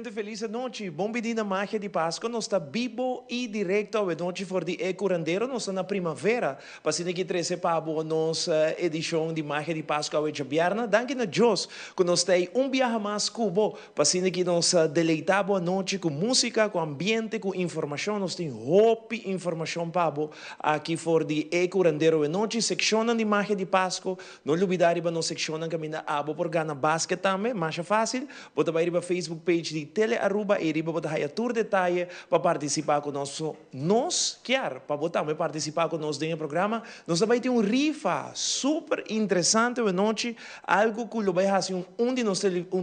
Televidente felis anochi. Bon bini na Magia di Pasco. Nos ta bibo y directo awe nochi for di E Curandero. Nos ta na Primavera pa asina ki trece pa bo nos edicion di Magia di Pasco awe djabièrnè. Danki na Dios cu nos ta ey un biaha mas cu bo pa asina ki nos deleita bo anochi cu musica, cu ambiente, cu informacion. Nos tin hopi informacion pa bo aki for di E Curandero awe nochi. Seccionnan di Magia di Pasco. No lubida riba nos seccionnan caminda abo por gana basket tambe, masha facil. Bo ta bai riba Facebook page di Tele Aruba y riba bo ta haya tur detaye pa participa cu nos. So nos kier pa bo tambe participa cu nos den e programa. Nos ta bai tin un rifa super interesante awenochi, algo cu lo bai haci un un di nos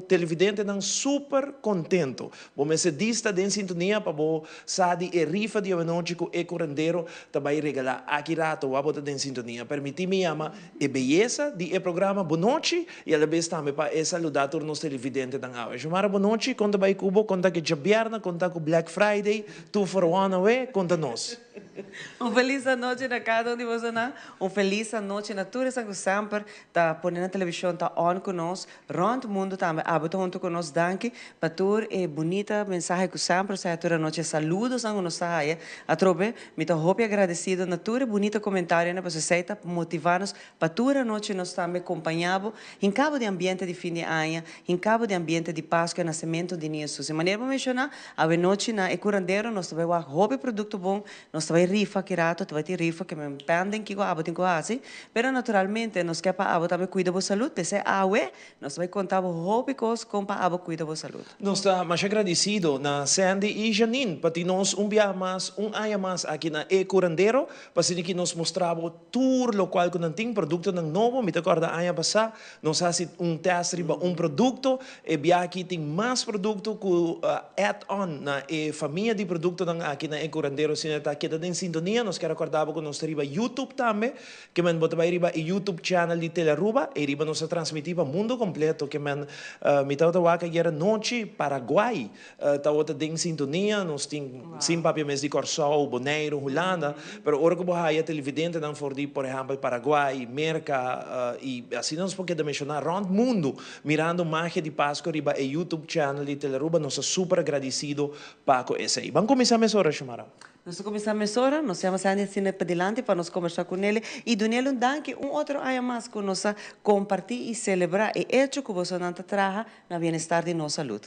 televidentenan super contento. Bo mester dista den sintonia pa bo sa di e rifa di awenochi cu e curandero ta bai regala aki rato wou bo ta den sintonia. Permiti mi yama e beyesa di e programa Bonochi y alabes tambe pa e saluda tur nos televidentenan awe. Xiomara bonochi, con ta bay cu bo? Con ta cu djabièrnè? Con ta cu Black Friday? Two for one awe? Con ta nos? Un felis anochi na cada un di bosonan. Un felis anochi na tur esnan cu semper ta pone nan television ta on cu nos rond mundo tambe. Abo ta hunto cu nos. Danki pa tur e bunita mensahe cu semper sa tur anochi. E saludosnan cu nos ta haya atrobe. Mi ta hopi agradecido na tur e bunita comentarionan pasobra esey ta motiva nos pa tur anochi nos tambe compaña bo hinca bo den ambiente di fin di aña, hinca bo den ambiente di Pascua e nacemento di Niño Jesus. E manera bo menciona, awe nochi na e curandero nos ta bay wak hopi producto bon, nos ta bay rifa aki rato, ta bay tin rifa ke men pending kico abo tin cu haci, pero naturalmente nos ke pa abo tambe cuida bo salud, p'esey awe nos ta bay conta bo hopi cos con pa abo cuida bo salud. Nos ta masha gradisido na Sandy i Janine pa tin nos un biaha mas, un aña mas aki na E Curandero, pa asina ki nos mustra bo tur locual cu nan tin, productonan nobo. Mi ta corda aña pasa nos haci un test riba un producto, e biaha aki tin mas producto cu add on na e famia di productonan aki na E Curandero. Asina ta keda den sintonia. Nos kier a corda bo cu nos ta riba YouTube tambe. Ke men bo ta bai riba e YouTube channel di Telearuba, ei riba nos ta transmití pa mundo kompleto. Ke men mi tabata wak ayer anochi, Paraguay tabata den sintonia, nos tin sin papia mes di Kòrsou, Boneiru, Hulanda, pero ora ku bo haya televidentenan for di por ehèmpel Paraguay, Merka i asina nos por keda menshoná rònt mundu mirando Magia di Pasco riba e YouTube channel di Telearuba, nos ta super agradisido pa ku esei. Ban kuminsá mesora, Xiomara. Nos ta kuminsá mesora, nos yama Sandy asina padilanti pa nos kombersá ku nele i dun'el un danki un otro aña mas ku nos a kompartí i selebrá e echo ku bosonan ta traha na bienestar di nos salud.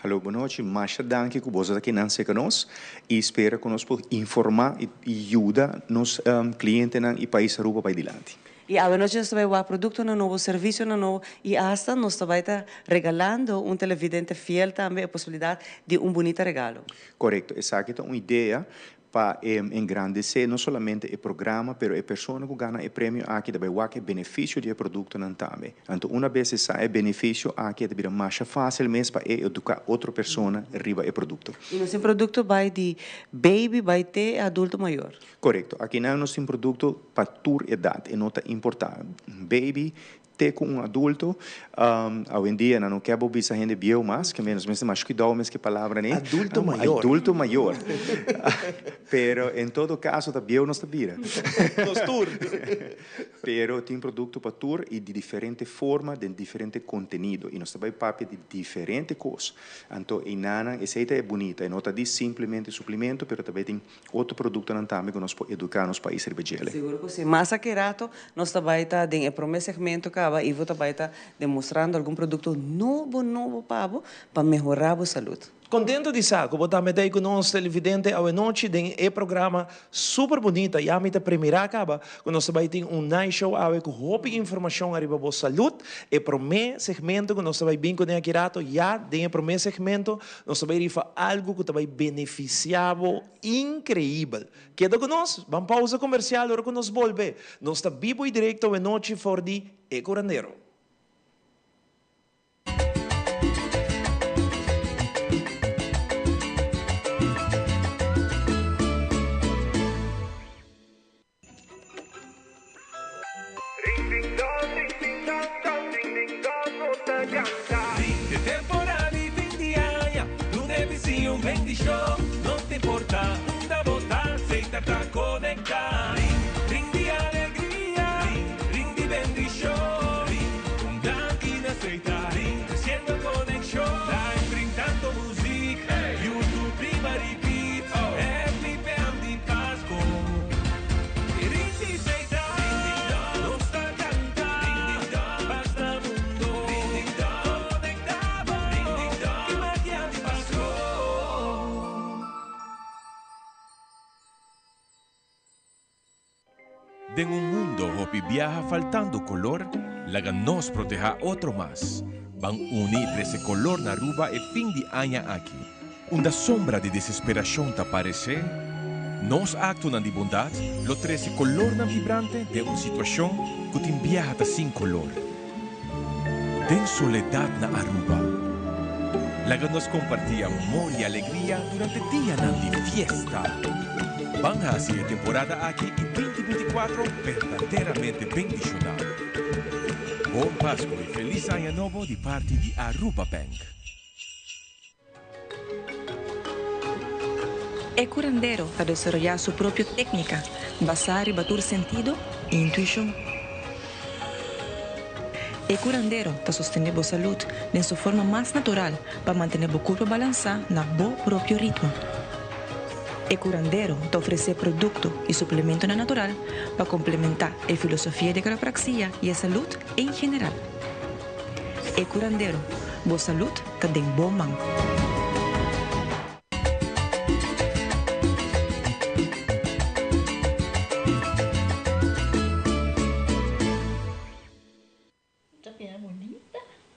Hallo, bonochi. Masha danki ku boso ta kinan serka nos i spera ku nos por informá i yuda nos klientenan i pais Aruba bai dilanti. I awenochi nos ta bai wak produktonan nobo, servisionan nobo i asta nos ta bai ta regalando un televidente fiel tambe e posibilidat di un bunita regalo. Korekto, esaki ta un idea pa engrandesé no solamente e programa, pero e persona ku gana e premio aki ta bai wak e benefisio di e produktonan tambe. Anto una bes e sa e benefisio aki e ta bira masha fásil mes pa e eduká otro persona riba e produkto. I nos tin produkto bai di baby bai te e adulto mayor. Korekto, akinan nos tin produkto pa tur edat, e no ta importá baby Te ku un adulto, awendia nan no ke bo bisa hende bieu mas, ke nos mester mas kuidou mes ku e palabra nei. Adulto mayor. Adulto mayor. Pero en todo kaso ta bieu nos ta bira. Nos tur. Pero tin produkto pa tur i di diferente forma den diferente kontenido i nos ta bai papia di diferente kos. Anto einanan esei ta e bunita, e no ta di simplemente suplimento pero ta bai tin Otro productonan tambe cu nos por educa nos pais riba djele. Sigur cu si. Mas aki rato nos ta bay ta den e prome segmento caba Ivo ta bay ta demostrando algun producto nobo nobo pa bo pa mehora bo salud. Contento di sa cu bo ta mete cu nos televidente awenochi den e programa super bunita. Ya mi ta premira caba cu nos ta bay tin un nice show awe cu hopi informacion ariba bo salud. E prome segmento cu nos ta bay bin cune aki rato ya den e prome segmento Nos ta bai rifa algu ku ta bai benefisiá bo inkreibel. Keda ku nos, ban pausa komersial ora ku nos bolbe. Nos ta bibo i direkto awenochi for di E Curandero. Den un mundo hopi biaha faltando color, laga nos proteha otro mas. Ban uni y trece color na Aruba e fin di aña aki. Unda sombra di desesperacion ta parece, nos actonan di bondad lo trece colornan vibrante den un situacion cu tin biaha ta sin color. Den soledad na Aruba. Laga nos comparti amor y alegria durante dianan di fiesta. Ban haci e temporada aki y 2024 berdaderamente bendiciona. Bon Pasco y Feliz Aña Nobo di parti di Aruba Bank. E curandero ta desaroyá su propio técnica basá riba tur sentido i intuishon. E curandero ta sostené bo salud den su forma mas natural pa mantené bo curpa balansá na bo propio ritmo. E curandero ta ofresé producto i suplementonan natural pa complementá e filosofia di quiropraxia i e salud en general. E curandero, bo salud ta den bo man.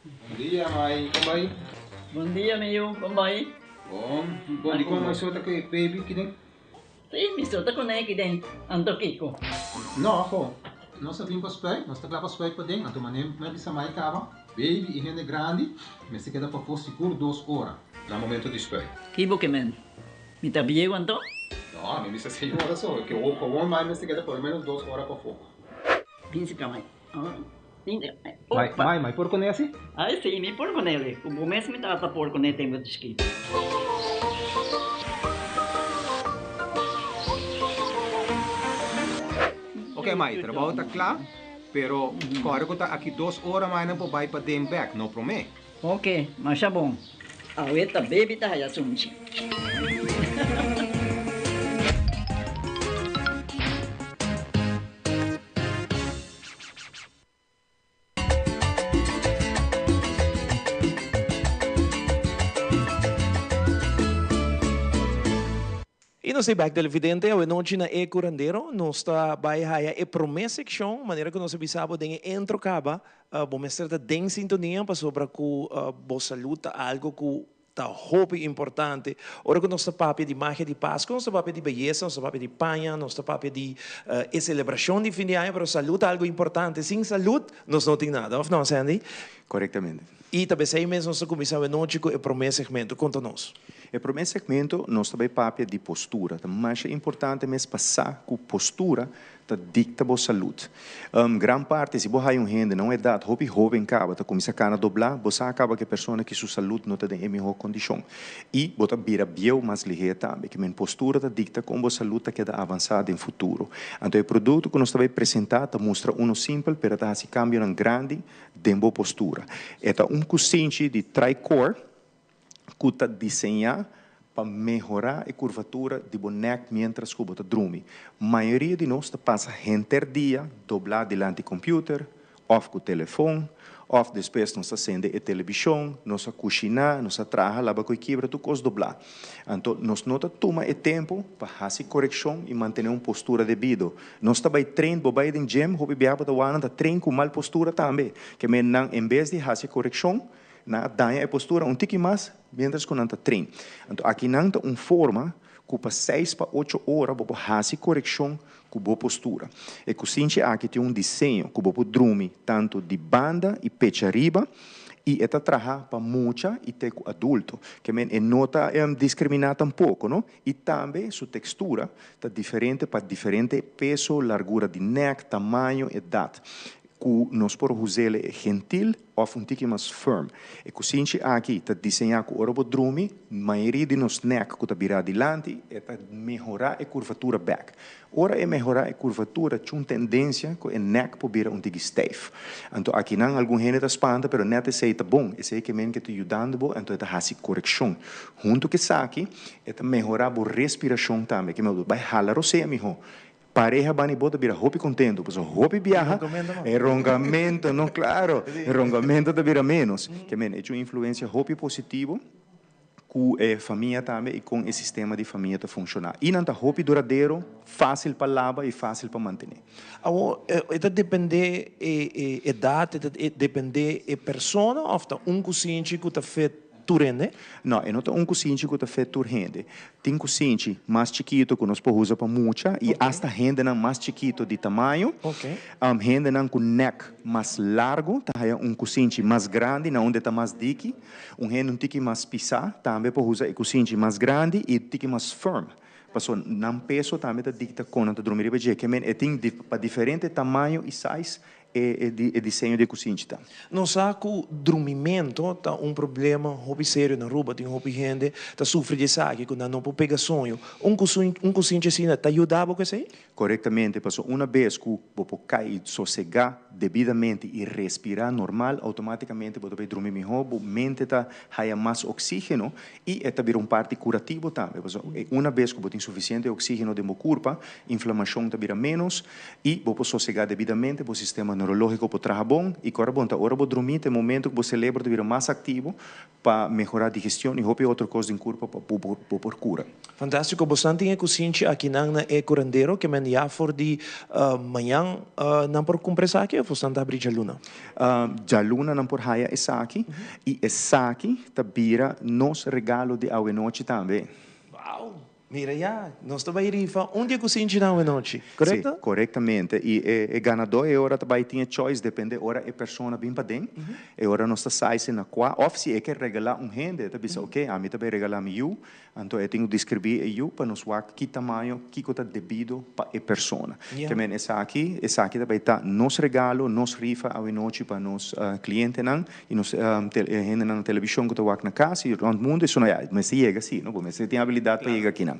Bon dia mai, kon bai? Bon dia mi yu, kon bai? Bon, bon dikon mai so ta ku e baby kiden? Si, mi so ta kuné kiden, anto kiko? No, ho, nos a bin pa spuit, nos ta kla pa spuit paden, anto manera mi a bisa mai kaba, baby i hende grandi mester keda pafó sigur dos ora na momento di spuit. Ki bo ke men? Mi ta bieu anto? No, mi bisa señora so, ke gewoon mai mester keda por lo menos dos ora pafó. Bin si ka mai. Mai, mai, mai por kuné asi? Ai si, mi por kuné. Ku bo mes mi tata por kuné tempu di chikito. Ok mai, trabou ta kla, pero kòrda ku ta aki dos ora mai nan por bai paden bèk, no promé. Ok, masha bon. Awe ta baby ta haya sunchi. Y nos ta bek televidente, awe nochi na E Curandero nos ta bay haya e prome seccion, manera cu nos a bisa bo den e intro caba, bo mester ta den sintonia pasobra cu bo salud ta algo cu Ta hopi importante. Ora ku nos ta papia di magia di Pasku, nos ta papia di beyesa, nos ta papia di paña, nos ta papia di e selebrashon di fin di aña, pero salud ta algu importante. Sin salud nos no tin nada, òf no, Sandy? Korektamente. I ta besei mes nos ta kuminsá awenochi ku e promé segmento. Konta nos. E promé segmento nos ta bai papia di postura. Ta masha importante mes pa sa ku postura ta dicta bo salud. Gran parti si bo haya un hende na un edad hopi hoben caba ta cuminsa cana dobla, bo sa caba cu e persona ki su salud no ta den e miho condicion. Y bo ta bira bieu mas lihe tambe. Ki men postura ta dicta con bo salud ta keda avansa den futuro. Anto e producto cu nos ta bay presenta ta mustra uno simpel pero ta haci cambionan grandi den bo postura. E ta un cusinchi di Tricor. ku ta diseñá pa mehorá e kurvatura di bo nèk miéntras ku bo ta drumi. Mayoria di nos ta pasa henter dia doblá dilanti kòmpiuter òf ku telefon, òf despues nos ta sende e telebishon, nos a kushiná, nos a traha, laba ku e kibra, tur kos doblá. Anto nos no ta tuma e tempu pa hasi korekshon i mantené un postura debido. Nos ta bai train, bo bai den gym, hopi biaha bo ta wak nan ta train ku mal postura tambe. Ke men nan en bes di hasi korekshon, Nan a daña e postura un tiki mas mientras ku nan ta train. Anto aki nan ta un forma ku pa seis pa ocho ora bo por hasi korekshon ku bo postura. E kusinchi aki tin un diseño ku bo por drumi tantu di banda i pecha riba i e ta traha pa mucha i te ku adulto. Ke men e no ta diskriminá tampoko no. I tambe su tekstura ta diferente pa diferente peso, largura di nèk, tamaño, edat. Ku nos por huz'el e gentil òf un tiki mas firm. E kusinchi aki ta diseñá ku ora bo drumi, mayoria di nos nèk ku ta birá dilanti, e ta mehorá e kurvatura bèk. Ora e mehorá e kurvatura, chun tendensia ku e nèk por bira un tiki stijf. Anto akinan algun hende ta spanta, pero nèt esei ta bon. Esei ke men ke ta yudando bo, anto e ta hasi korekshon. Huntu ku esaki, e ta mehorá bo respirashon tambe. Ke men bo bai hala rosea mihó. Pareha bani bo ta bira hopi contento pasobra hopi biaha e ronkamento no claro e ronkamento ta bira menos ke men hecho un influencia hopi positivo. Ku e famia tambe i kon e sistema di famia ta funshoná. I nan ta hopi duradero, fásil pa laba i fásil pa mantené. Awor, e ta dependé e e edat, e ta dependé e persona òf ta un kusinchi ku ta fit tur hende? No, e no ta un kusinchi ku ta fit tur hende. Tin kusinchi mas chikitu ku nos por usa pa mucha i asta hendenan mas chikitu di tamaño. Hendenan ku nèk mas largu ta haya un kusinchi mas grandi na unda e ta mas diki. Un hende un tiki mas pisá tambe por usa e kusinchi mas grandi i tiki mas firm, pasobra nan peso tambe ta dikta kon nan ta drumi riba dje. Ke men e tin pa diferente tamaño i size e e diseño di e kusinchi ta. Nos sa ku drumimento ta un problema hopi serio na Aruba. Tin hopi hende ta sufri di esaki ku nan no por pega soño. Un un kusinchi asina ta yuda bo ku esei? Korektamente, pasobra una bes ku bo por kai i sosegá debidamente i respirá normal, outomátikamente bo ta bai drumi mihó, bo mente ta haya mas oksígeno i e ta bira un parti kurativo tambe. Pasobra una bes ku bo tin sufisiente oksígeno den bo kurpa, inflamashon ta bira ménos i bo por sosegá debidamente, bo sistema neurológiko por traha bon i kòrda bon ta ora bo drumí ta e momento ku bo selebro ta bira mas aktivo pa mehora digestion y hopi otro cos den curpa pa bo por cura. Fantastico, bosnan tin e cusinchi akinan na e curandero ke men ya for di mañan nan por cumpra esaki of bosnan ta habri djaluna? Djaluna nan por haya esaki y esaki ta bira nos regalo di awenochi tambe. Wow! Mira ya, nos ta bai rifa un di e kusinchinan awenochi, korekto? Sí, korektamente. I e ganadó e ora ta bai tin e choice, depende ora e persona bin paden, e ora nos ta size na kua, òf si e ke regalá un hende, e ta bisa oke, ami ta bai regalá mi yu, anto e tin ku deskribí e yu pa nos wak ki tamaño, kiko ta debido pa e persona. Ke men esaki, esaki ta bai ta nos regalo, nos rifa awenochi pa nos klientenan. I nos e hendenan na televishon ku ta wak na kas i rònt mundu esun ya mester yega si no bo mester tin abilidat pa yega akinan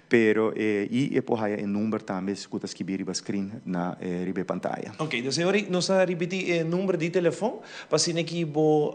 pero e i e por haya e number tambe ku ta skibí riba screen na riba e pantaya. Ok, dus e ora nos ta ripití e number di telefon pa asina ki bo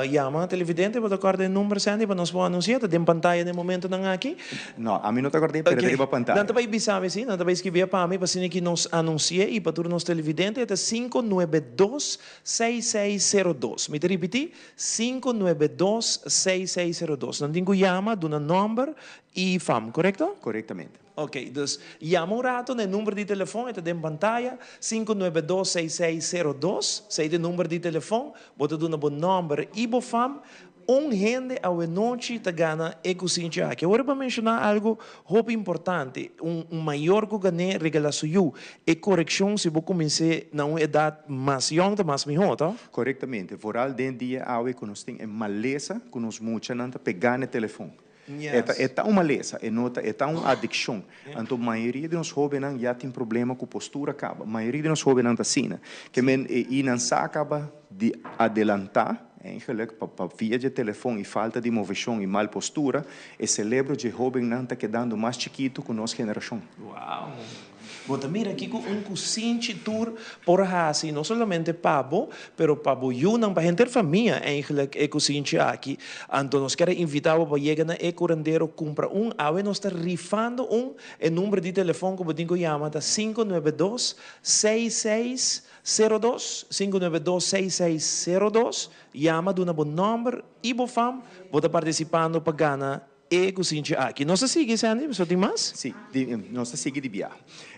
yama televidente bo ta kòrda e number Sandy pa nos por anunsiá ta den pantaya den momentonan aki. No, ami no ta kòrda pero ta riba pantaya. Nan ta bai bisa mi si, nan ta bai skibí pa mi pa asina ki nos anunsié i pa tur nos televidente e ta 592 6602. Mi ta ripití, 592 6602. Nan tin ku yama, duna nòmber i fam, korekto? Korektamente. Oké, dus yama un rato na e number di telefòn, e ta den pantaya, 592 6602. Esei ta e number di telefòn. Bo ta duna bo nòmber i bo fam. Un hende awenochi ta gana e kusinchi aki. Awor e por menshoná algu hopi importante, un mayor ku gan'é regalá su yu. E korekshon si bo kumins'é na un edat mas yòn ta mas mihó, tò? Korektamente. Vooral den dia awe ku nos tin e malesa ku nos muchanan ta pegá na e telefon. E ta e ta un malesa, e no ta e ta un adikshon. Anto mayoria di nos hóbennan ya tin problema ku postura kaba. Mayoria di nos hóbennan ta asina. Ke men e i nan sa kaba di adelantá, eigenlijk, pa pa via dje telefon i falta di moveshon i mal postura, e selebro dje hóbennan ta kedando mas chikitu ku nos generashon. Wow! Bo ta mira kiko un kusinchi tur por hasi, no solamente pa bo, pero pa bo yunan, pa henter famia eigenlijk e kusinchi aki. Anto nos kier a invita bo pa yega na e kurandero kumpra un. Awe nos ta rifando un. E number di telefon ku bo tin ku yama ta 592 6602, 592 6602. Yama, duna bo nomber i bo fam. Bo ta partisipando pa gana E kusinchi aki. Nos ta sigui, Sandy? Pasobra tin mas? Sí, nos ta sigui di bia.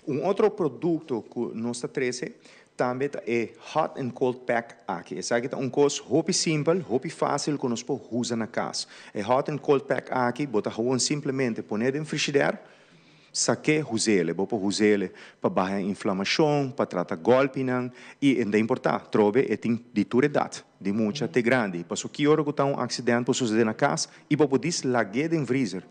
Un otro produkto ku nos ta trese tambe ta e hot and cold pack aki. Esaki ta un kos hopi simpel, hopi fásil ku nos por usa na kas. E hot and cold pack aki bo ta gewoon simplemente pon'é den frishider, Sak'é huzele, bo por huzele pa baha inflamashon, pa trata gòlpinan i e ta importá, trobe e tin di tur edat, di mucha te grandi. Paso ki ora ku ta un aksident por susedé na kas i bo por dis lag'é den vrizer.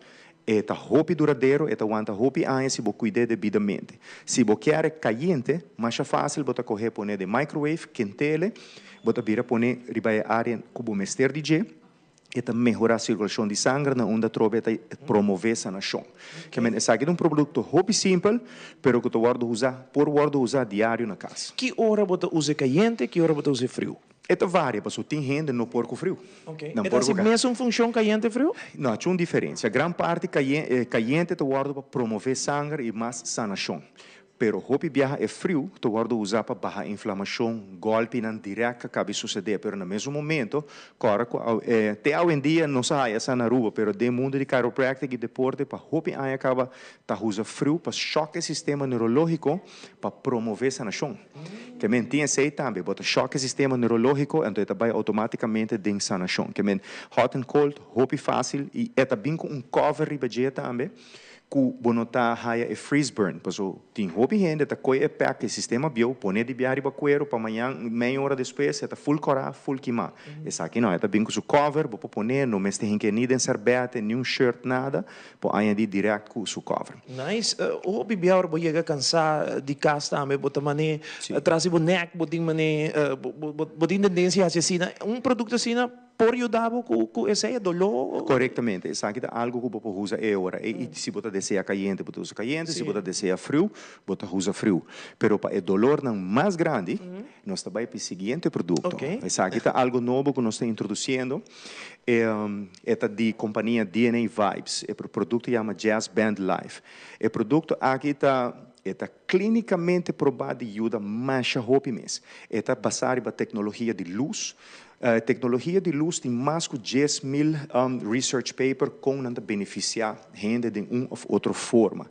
E ta hopi duradero, e ta wanta hopi aña si bo kuid'é debidamente. Si bo kier e kayente, masha fásil bo ta koh'é pon'é den microwave, kent'é, bo ta bira pon'é riba e área ku bo mester di dje. E ta mehorá sirkulashon di sanger na unda atrobe e ta promové sanashon. Ke men esaki ta un produkto hopi simpel, pero ku ta wòrdu usá, por wòrdu usá diario na kas. Ki ora bo ta usa e kayente, ki ora bo ta usa e friu? E ta varia, pasobra tin hende no por ku friu. Nan E ta por ku hasi mesun funshon kayente friu? No, haci un diferensia. Gran parti kayente ta wòrdu pa promové sanger i mas sanashon. Pero hopi biaha e friu ta wordo usa pa baha inflamacion, golpinan direct a cabi sucede, pero na mesun momento, cora cu te awendia no sa haya sa na Aruba, pero den mundo di chiropractic y deporte pa hopi aña caba ta usa friu pa shock e sistema neurologico pa promove sanacion. Kemen tin esey tambe, bo ta shock e sistema neurologico, anto e ta bay automaticamente den sanacion. Kemen hot and cold, hopi facil y e ta bin cu un cover riba dje tambe, cu bo no ta haya e freeze burn. Paso tin hopi hende ta coy e pack e sistema bieu, pone di bia riba cuero pa mañan mei ora despues e ta full cora, full kima. Esaki no, e ta bin cu su cover, bo por pone, no mester hinke ni den serbete, ni un shirt, nada, por añadi direct cu su cover. Nice. Hopi bia ora bo yega cansa di cas tambe, bo ta mane tras di bo nek, bo tin mane, bo tin tendencia haci asina. Un producto asina por yuda bo cu esey, e dolor? Corectamente. Esaki ta algo cu bo por usa e ora. Y si bo ta desea cayente, bo ta usa cayente. Si bo ta desea friu, bo ta usa friu. Pero pa e dolornan mas grandi, nos ta bay pa e siguiente producto. Esaki ta algo nobo cu nos ta introduciendo. E ta di compania DNA Vibes. E producto yama Jazz Band Life. E producto aki ta e ta clinicamente proba di yuda masha hopi mes. E ta basa riba tecnologia di luz. Tecnologia di luz tin mas cu 10.000 research paper con nan ta beneficia hende den un of otro forma.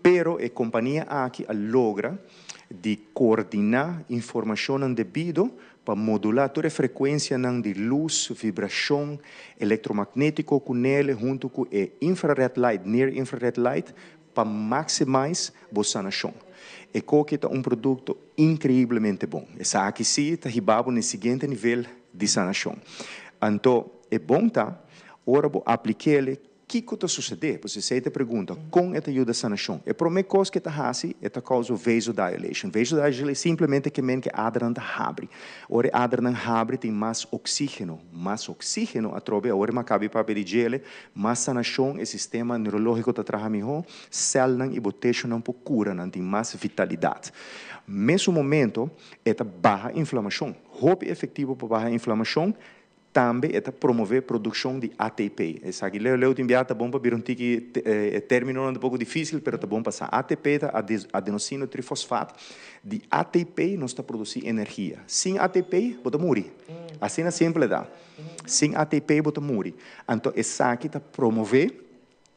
Pero e compania aki a logra di coordina informacionnan debido pa modula tur e frecuencianan di luz, vibracion electromagnetico cu nele hunto cu e infrared light, near infrared light, pa maximize bo sanacion. E coki ta un producto increiblemente bon. Esaki si ta hiba bo na e siguiente nivel di sanacion. Anto, e bon ta, ora bo aplik'ele, kico ta sucede? Pues esey ta e pregunta, con e ta yuda sanacion? E prome cos cu e ta haci, e ta causa vasodilation. Vasodilation simplemente ke men cu e adernan ta habri. Ora e adernan habri tin mas oxigeno. Mas oxigeno atrobe, awor e macabi papia di djele, mas sanacion, e sistema neurologico ta traha miho, celnan y bo techonan por cura, nan tin mas vitalidad. Mesun momento, e ta baha inflamacion. Hopi efectivo pa baha inflamacion, tambe e ta promove produccion di ATP. Esaki leu leu tin bia ta bon pa bira un tiki e terminonan ta poco dificil, pero ta bon pa sa. ATP ta adenosino trifosfaat. Di ATP nos ta produci energia. Sin ATP bo ta muri. Asina simpel e ta. Sin ATP bo ta muri. Anto esaki ta promove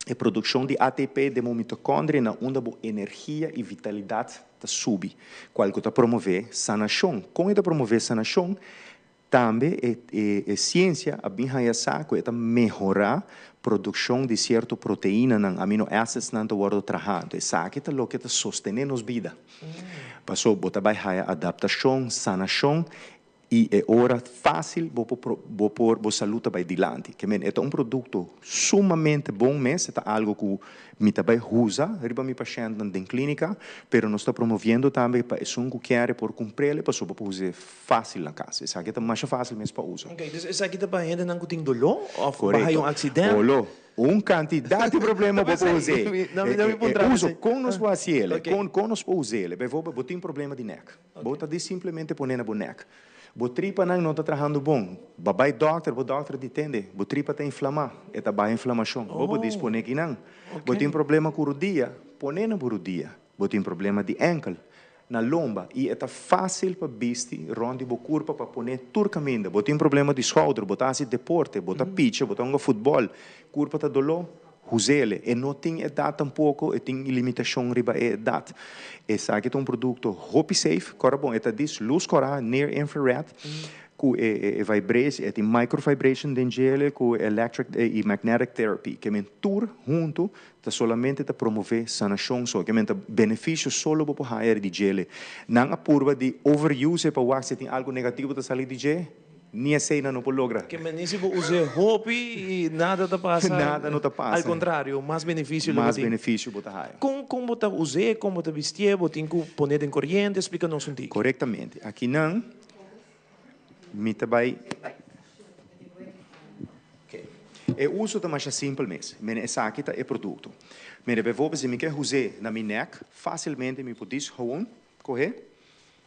e produccion di ATP den bo mitocondria na unda bo energia y vitalidad ta subi, cual cu ta promove sanacion. Con e ta promove sanacion? Tambe e ciencia a bin haya sa cu e ta mehora produccion di cierto proteinanan, amino acidsnan ta wordo traha. Anto esaki ta loke ta sostene nos bida. Paso bo ta bay haya adaptacion, sanacion y e ora facil bo por bo por bo salud ta bay dilanti. Ke men e ta un producto sumamente bon mes, e ta algo cu mi ta bay usa riba mi pashentnan den clinica, pero nos ta promoviendo tambe pa esun cu kier e por cumprele pasobra bo por use facil na cas. Esaki ta masha facil mes pa usa. Ok, dus esaki ta pa hendenan cu tin dolor of baha un accident? Dolor. Un cantidad di problema bo por us'é. E uso, con nos por haci el? Con nos por us'é? Bijvoorbeeld, bo tin problema di nek. Bo ta di simplemente pone na bo nek. Bo tripanan no ta trahando bon. Bo bay dokter, bo dokter di tende, bo tripa ta inflama. E ta baha inflamacion. Bo por dispone kinan. Bo tin problema cu rudia, pone na bo rudia. Bo tin problema di enkel, na lomba y e ta facil pa bisti rond di bo curpa pa pone tur caminda. Bo tin problema di schouder, bo ta haci deporte, bo ta picha, bo ta hunga futbol, curpa ta dolo, huzele. E no tin edad tampoco, e tin limitacion riba e edad. Esaki ta un producto hopi safe, cora bon, e ta dis luz cora, near infrared, cu e vibration, e tin micro vibration den djele cu electric y magnetic therapy. Ke men tur hunto ta solamente ta promove sanacion so, ke men ta beneficio solo bo por haya di djele. Nan a purba di overuse pa wak si tin algo negativo ta sali di dje, ni esey nan no por logra. Ke men ni si bo use hopi y nada ta pasa. Nada no ta pasa. Al contrario, mas beneficio lo bo Mas tin. beneficio bo ta haya. Con con bo ta use, con bo ta bistié, bo tin cu pone den coriente, splica nos un tiki. Corectamente. Aki nan mi ta bay. E uso ta masha simpel mes. Mene esaki ta e producto. Mire, bijvoorbeeld si mi ke use na mi nek, facilmente mi por dis gewoon coge,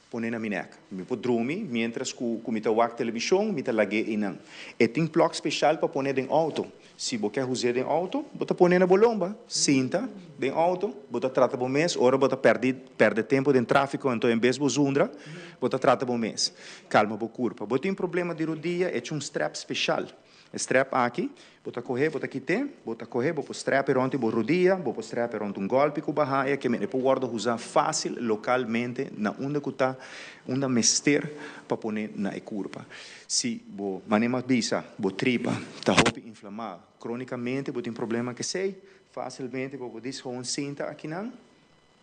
pone na mi nek. Mi por drumi mientras cu mi ta wak television, mi ta lag'é einan. E tin plug special pa pone den auto. Si bo ke usa den auto, bo ta pone na bo lomba, sinta den auto, bo ta trata bo mes, ora bo ta perde tempo den trafico, anto en bes bo zundra, bo ta trata bo mes. Calma bo curpa. Bo tin problema di rudia, e un strap special. Strap aki, bo ta cohe, bo ta kita, bo ta cohe, bo por strap rond bo rudia, bo por strap rond un golpe cu bo haya, cu e por wordo usa facil localmente na unda cu ta, unda mester pa pone na e curpa. Si bo manema bisa, bo tripa, ta hopi inflama, cronicamente bo tin problema cu esey, facilmente bo por gewoon sinta aki nan,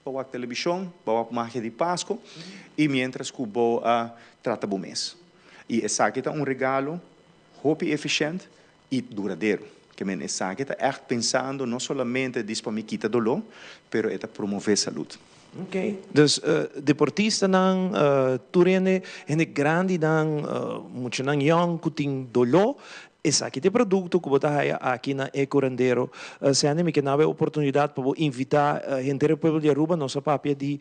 pa wak television, pa wak Magia di Pasco, y mientras cu bo trata bo mes. Y esaki ta un regalo hopi eficiente y duradero. Kiermen esaki ta echt pensando no solamente djis pa mi kita dolor, pero e ta promove salud. Ok. Dus deportistanan, tur hende, hende grandinan, muchanan young cu tin dolor, esaki ta e producto cu bo ta haya aki na E Curandero. Sandy, mi ke duna oportunidad pa invita henter pueblo di Aruba, nos a papia di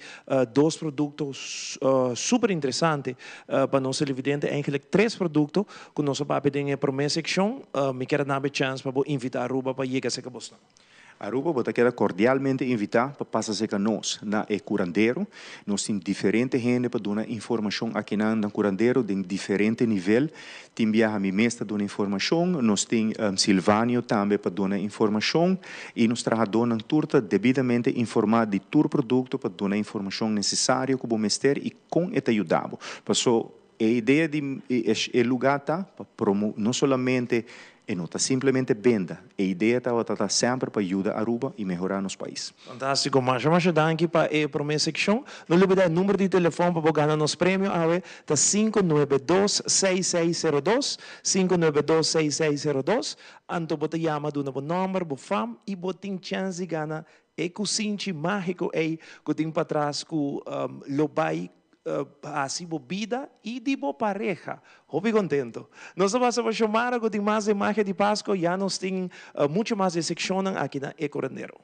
dos producto super interesante pa nos televidente, eigenlijk tres producto cu nos a papia den prome seccion. Mi ke duna chance pa invita Aruba pa yega serca boso. Aruba, bo ta keda cordialmente invita pa pasa serca nos na E Curandero. Nos tin diferente hende pa duna informacion aki na Curandero di diferente nivel. Tin biaha mi mes ta duna informacion, nos tin Silvanio tambe pa duna informacion y nos trahadornan tur ta debidamente informa di tur producto pa duna informacion necesario cu bo mester y con e ta yuda bo. Paso e idea di e lugar ta pa no solamente e no ta simplemente benda. E idea ta semper pa yuda Aruba y mehora nos pais. Fantastico, masha masha danki pa e prome seccion. No lubida e number di telefon pa gana nos premio, awe, ta 592-6602, 592-6602. Anto bo ta yama, duna bo nomber, bo fam y bo tin chance di gana e cusinchi magico ey cu tin patras cu lo bay haci bo bida y di bo pareha hopi contento. Nos ta pasa pa Xiomara cu tin mas di Magia di Pasco, ya nos tin mucho mas di seccion aki na E Curandero.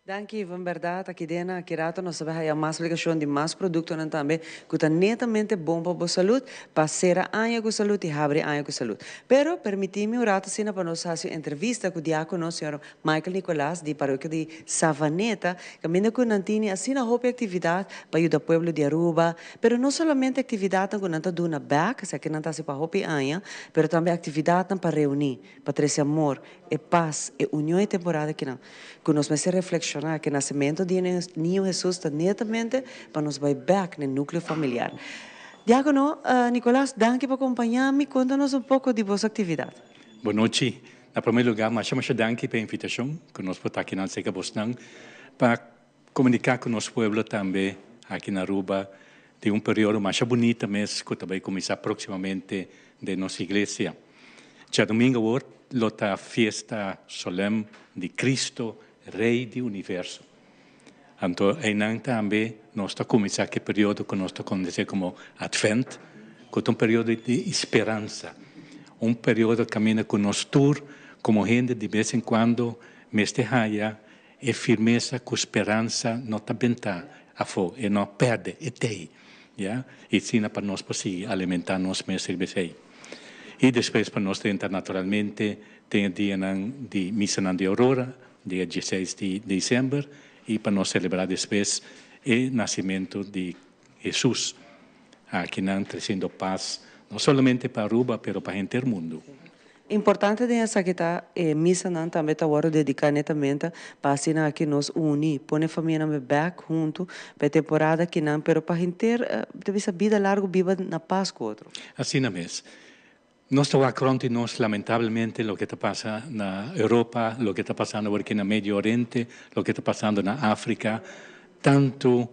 Danki, Ivan. Berdad, aki den, aki rato nos ta bay mas explicacion di mas productonan tambe, cu ta netamente bon pa salud, pa cera aña cu salud y habri aña cu salud. Pero, permiti mi un rato asina pa nos haci entrevista cu diacono, señor Michael Nicolás, di parokia di Savaneta, caminda cu nan tin asina hopi actividad pa yuda pueblo di Aruba, pero no solamente actividad cu nan ta duna back, esey cu nan ta pa hopi aña, pero tambe actividad pa reuni, pa trece amor, y paz, y union e temporada aki nan. Cu nos mester reflexiona cu nacimento di Niño Jesus ta netamente pa nos bay back na nucleo familiar. Diacono Nicolás, danki pa acompaña mi. Conta nos un poco di boso actividad. Bon nochi. Na prome lugar, masha masha danki pa e invitacion cu nos por ta aki na serca bosnan pa comunica cu nos pueblo tambe aki na Aruba di un periodo mas bunita mes cu tambe cuminsa proximamente di nos iglesia. Diadomingo lo ta fiesta solemne di Cristo, Rey di Universo. Anto, einan tambe nos ta cuminsa e periodo cu nos ta conoce como Advent, cu ta un periodo di speransa, un periodo caminda cu nos tur, como hende, di bes en cuando, mester haya e firmesa cu speransa no ta benta afo, e no perde, e t'ey. Ya? Y asina pa nos por alimenta nos mes. Y despues pa nos drenta naturalmente, tin dia di misa di Aurora, dia 16 di december, y pa nos celebra despues e nacimento di Jesus, aki nan treciendo paz, no solamente pa Aruba, pero pa henter mundo. Importante den esaki ta misanan tambe ta wordo dedica netamente pa asina aki nos uni, pone famia nan back hunto pa temporada aki nan, pero pa henter debe bida largo biba na paz cu otro. Asina mes. Nos ta wak nos lamentablemente loke ta pasando na Europa, loke ta pasando aki na Medio Oriente, loke ta pasando na Africa, tanto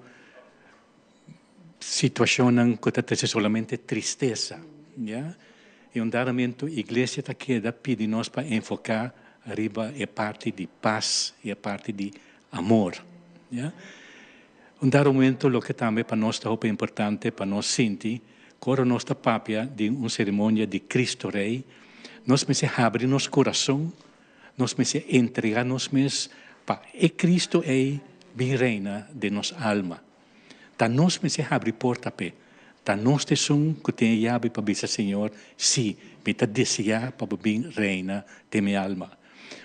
situacion cu ta solamente tristesa, ya? Y un dado momento, iglesia ta keda pidi nos pa enfoca riba e parti di paz y e parti di amor, ya? Un dado momento, loke tambe pa nos ta importante, pa nos sinti, ora nos ta papia di un ceremonia di Cristo Rey, nos mester habri nos curason, nos mester entrega nos mes pa e Cristo ey bin reina den nos alma. Ta nos mester habri porta p'e. Ta nos esun cu tin yabi pa bisa Señor, si, mi ta desea pa bin reina den mi alma.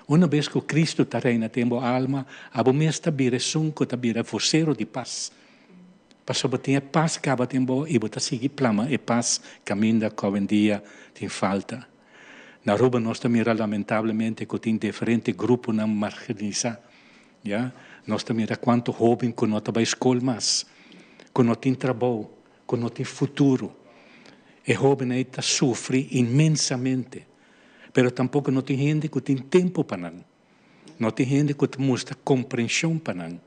Una bes ku Kristu ta reina den bo alma, abo mes ta bira esun ku ta bira vosero di pas. Pasobra bo tin e pas kaba den bo i bo ta sigui plama e pas kaminda ku awendia tin falta. Na Aruba nos ta mira lamentablemente ku tin diferente gruponan marginalisá. Ya, nos ta mira kuantu hóben ku no ta bai skol mas, ku no tin trabou, ku no tin futuro. E hóbennan ei ta sufri inmensamente. Pero tampoko no tin hende ku tin tempu pa nan. No tin hende ku ta mustra komprenshon pa nan.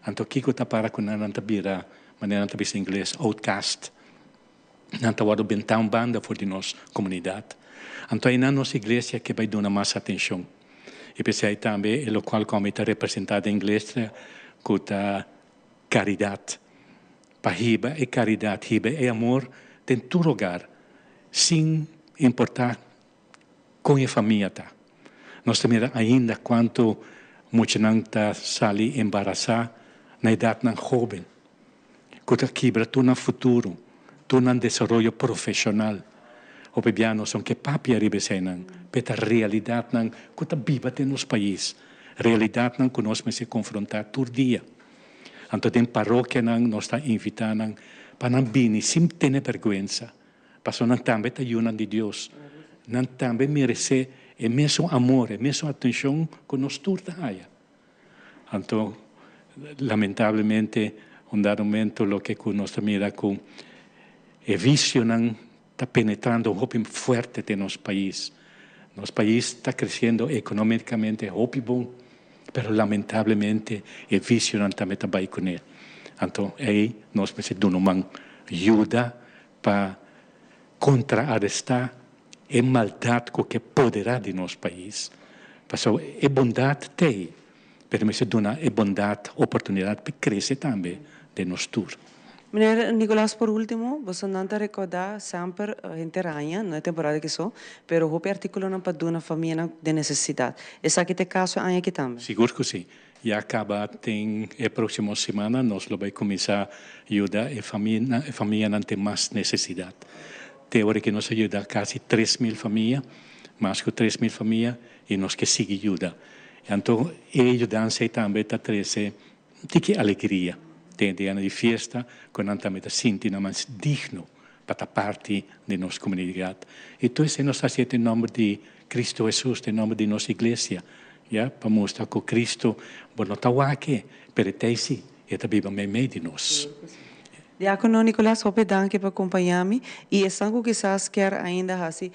Anto kiko ta para ku nan? Nan ta bira, manera nan ta bisa ingles, outcast. Nan ta wòrdu bentá un banda for di nos komunidat. Anto einan nos iglesia ke bai duna mas atenshon. I p'esei tambe e lokual ku ami ta representá den iglesia ku ta karidat. Pa hiba e karidat, hiba e amor den tur hogar, sin importá kon e famia ta. Nos ta mira ainda kuantu muchanan ta sali embarasá na edatnan hóben, ku ta kibra tur nan futuro, tur nan desaroyo profeshonal. Hopi bia nos no ke papia riba eseinan, pero ta realidatnan ku ta biba den nos pais, realidatnan ku nos mester konfrontá tur dia. Anto den parokianan nos ta invitá nan pa nan bini sin tene bèrgwensa, pasobra nan tambe ta yunan di Dios. Nan tambe meresé e mesun amor, e mesun atenshon ku nos tur ta haya. Anto, lamentablemente, un dado momento loke ku nos ta mira ku e visionan ta penetrando hopi fuerte den nos pais. Nos pais ta creciendo economicamente hopi bon, pero lamentablemente e vicionan tambe ta bay cune. Anto ey nos mester duna un man yuda pa contraaresta e maldad cu ke podera di nos pais. Pasobra e bondad t'ey, pero mester duna e bondad oportunidad pa crece tambe den nos tur. Meneer Nicolaas por ultimo, bosonan ta recorda semper henter aña, no e temporada aki so, pero hopi articulonan pa duna famianan den necesidad. Esaki ta e caso e aña aki tambe? Sigur cu si. Ya caba den e proximo semana nos lo bay cuminsa yuda e famianan den mas necesidad. Te ora ki nos a yuda casi 3000 famia, mas cu 3000 famia, y nos ke sigui yuda. Anto e yudansa ey tambe ta trece Tiki alegria den e dianan di fiesta ku nan tambe ta sinti nan mas digno pa ta parti di nos komunidat. I tur esei nos ta hasié den nòmber di Kristu Hesus, den nòmber di nos iglesia, ya, pa mustra ku Kristu bo no ta wak e, pero e ta ei si, e ta biba meimei di nos. Diakono Nicolas, hopi danki pa kompañá mi i esnan ku kisas kier ainda hasi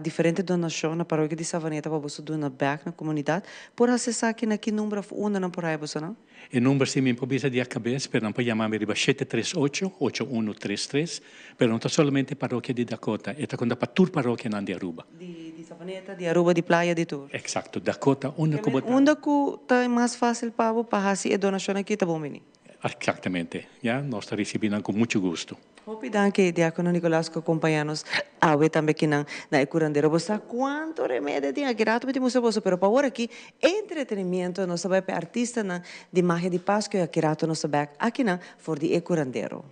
diferente donashon na Parokia di Savaneta pa boso duna bèk na komunidat, por hasi esaki na ki number òf unda nan por haya bosonan? E number si mi por bisa di a kabes, pero nan por yama mi riba shete tres ocho, ocho uno tres tres, pero no ta solamente Parokia di Dakota, e ta konta pa tur parokianan di Aruba. Di Savaneta, di Aruba, di Playa, di tur. Eksakto, Dakota, unda ku bo ta. Unda ku ta e mas fásil pa bo pa hasi e donashon aki ta bon bini. Exactamente, ya, nos ta ricibi nan cu mucho gusto. Hopi danki Diacono Nicolas cu a compaña nos awe tambe kinan na e curandero. Bo sa cuanto remedio tin aki rato mi tin mustra boso pero pa awor aki entretenimiento nos ta bai pa e artistanan di Magia di Pascua y aki rato nos ta bek akinan for di e curandero.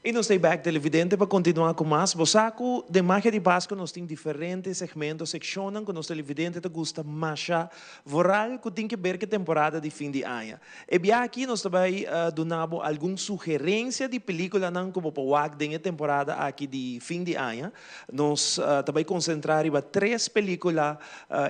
Y nos ta back televidente pa continua cu mas. Bo sa cu den Magia di Pasco nos tin diferente segmento, seccionnan cu nos televidente ta gusta masha vooral cu tin que ber cu temporada di fin di aña. E biaha aki nos ta bay duna bo algun sugerencia di peliculanan cu bo por wak den e temporada aki di fin di aña. Nos ta bay concentra riba tres pelicula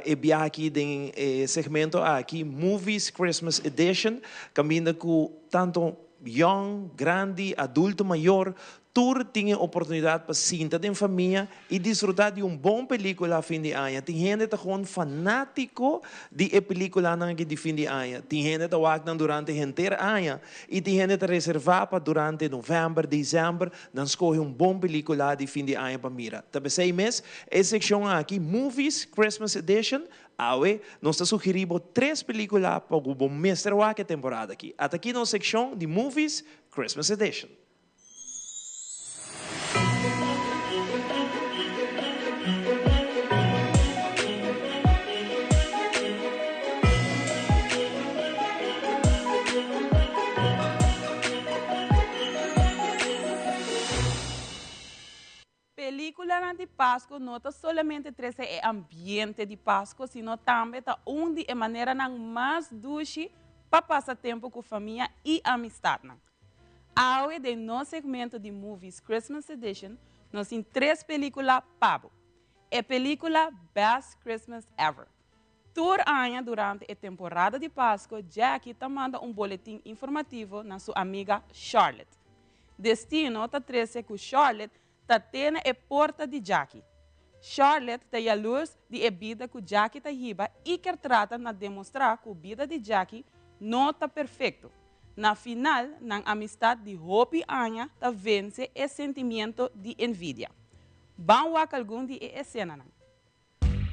e biaha aki den e segmento aki, Movies Christmas Edition, caminda cu tanto yong, grandi, adulto mayor, tur tin e oportunidad pa sinta den famia y disfruta di un bon pelicula fin di aña. Tin hende ta gewoon fanatico di e peliculanan aki di fin di aña. Tin hende ta wak nan durante henter aña y tin hende ta reserva pa durante november, december nan scoge un bon pelicula di fin di aña pa mira. Ta pesey mes e seccion aki, Movies Christmas Edition, Awe nos ta sugerí bo tres pelíkula pa ku bo mester wak e temporada aki. Ata aki nos sekshon di Movies Christmas Edition. Películanan di Pasco no ta solamente trece e ambiente di Pasco, sino tambe ta un di e maneranan mas dushi pa pasa tempo cu famia y amistadnan. Awe den nos segmento di Movies Christmas Edition nos tin tres pelicula pa bo. E pelicula Best Christmas Ever. Tur aña durante e temporada di Pasco, Jackie ta manda un boletin informativo na su amiga Charlotte. Destino ta trece cu Charlotte ta te na e porta di Jackie. Charlotte ta yalurs di e bida cu Jackie ta hiba y kier trata na demostra cu bida di Jackie no ta perfecto. Na final, nan amistad di hopi aña ta vence e sentimiento di envidia. Ban wak algun di e escenanan.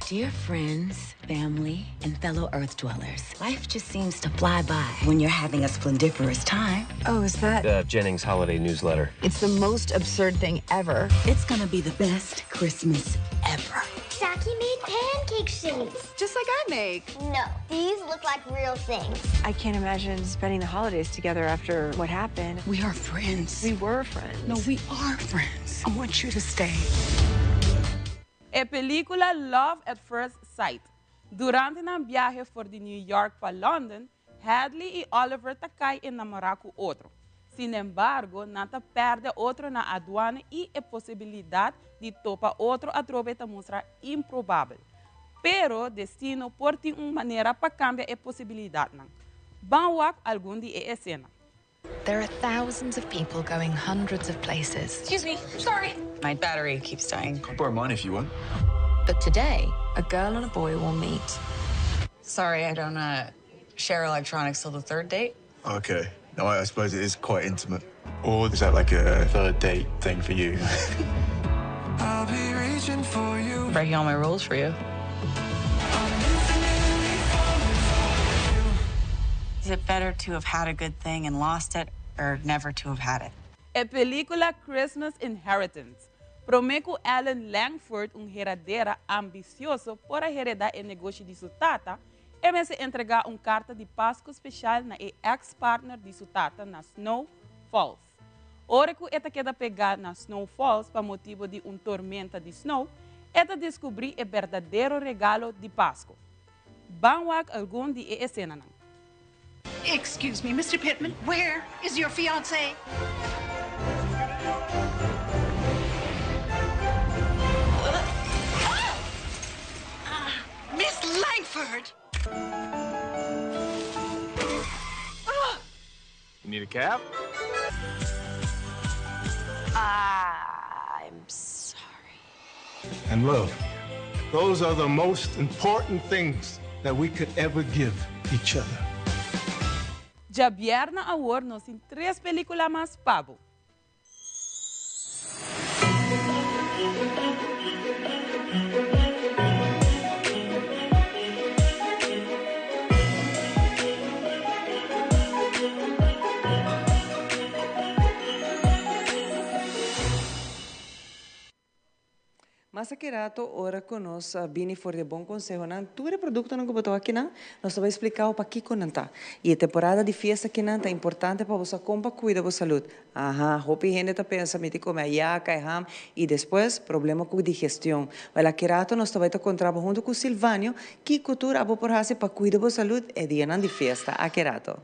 Dear friends, family, and fellow Earth dwellers, life just seems to fly by when you're having a splendiferous time. Oh, is that? The Jennings Holiday Newsletter. It's the most absurd thing ever. It's gonna be the best Christmas ever. Jackie made pancake shapes. Just like I make. No, these look like real things. I can't imagine spending the holidays together after what happened. We are friends. We were friends. No, we are friends. I want you to stay. E pelíkula Love at First Sight. Durante nan biahe for di New York pa London, Hadley i Oliver ta kai enamorá ku otro. Sinembargo, nan ta pèrdè otro na aduana i e posibilidat di topa otro atrobe ta mustra improbabel. Pero destino por tin un manera pa kambia e posibilidatnan. Ban wak algun di e esena. There are thousands of people going hundreds of places. Excuse me, sorry. My battery keeps dying. I'll borrow mine if you want. But today, a girl and a boy will meet. Sorry, I don't uh, share electronics till the third date. Okay. No, I suppose it is quite intimate. Or is that like a third date thing for you? I'll be reaching for you. Breaking all my rules for you. Is it better to have had a good thing and lost it or never to have had it? E pelíkula Christmas Inheritance. Promé ku Ellen Langford, un heradera ambisioso, por a heredá e negoshi di su tata, e mester entregá un karta di Pasku speshal na e eks-partner di su tata na Snow Falls. Ora ku e ta keda pegá na Snow Falls pa motibu di un tormenta di snow, e ta deskubrí e berdadero regalo di Pasku. Ban wak algun di e esenanan. Excuse me, Mr. Pittman, where is your fiancé? Miss Langford! You need a cab? I'm sorry. And love. Those are the most important things that we could ever give each other. Djabièrnè awor nos tin tres pelíkula mas pa bo. Mas aki rato ora ku nos bini for di e bon konsehonan, tur e produktonan ku bo ta wak akinan, nos ta bai splika bo pakiko nan ta. I e temporada di fiesta akinan ta importante pa bo sa kon pa kuida bo salud. Aha, hopi hende ta pensa mi tin kome ayaka e ham i despues problema ku digestion. Wèl aki rato nos ta bai ta kontra bo huntu ku Silvanio kiko tur abo por hasi pa kuida bo salud e dianan di fiesta. Aki rato.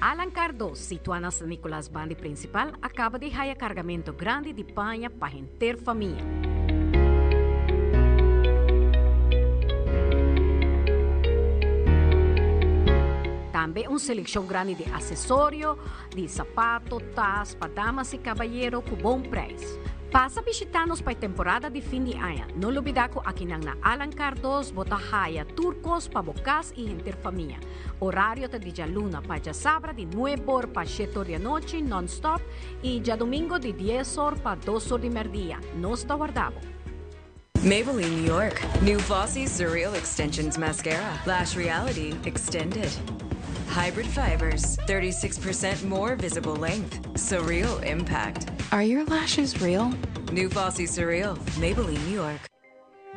Alan Cardos, situa na San Nicolas bandi principal, a caba di haya cargamento grandi di paña pa henter famia. Tambe un seleccion grandi di accesorio, di sapato, tas pa damas y cabayero cu bon prijs. Pasa bishita nos pa e temporada di fin di aña. No lubida cu akinan na Alan Cardos bo ta haya tur cos pa bo cas y henter famia. Horario ta di djaluna pa djasabra di nuebe or pa shete or di anochi non-stop y djadomingo di dies or pa dos or di merdia. Nos ta warda bo. Maybelline New York, new Flossy Surreal Extensions Mascara, Lash Reality Extended. Hybrid fibers, 36% more visible length, surreal impact. Are your lashes real? New Flossy Surreal, Maybelline New York.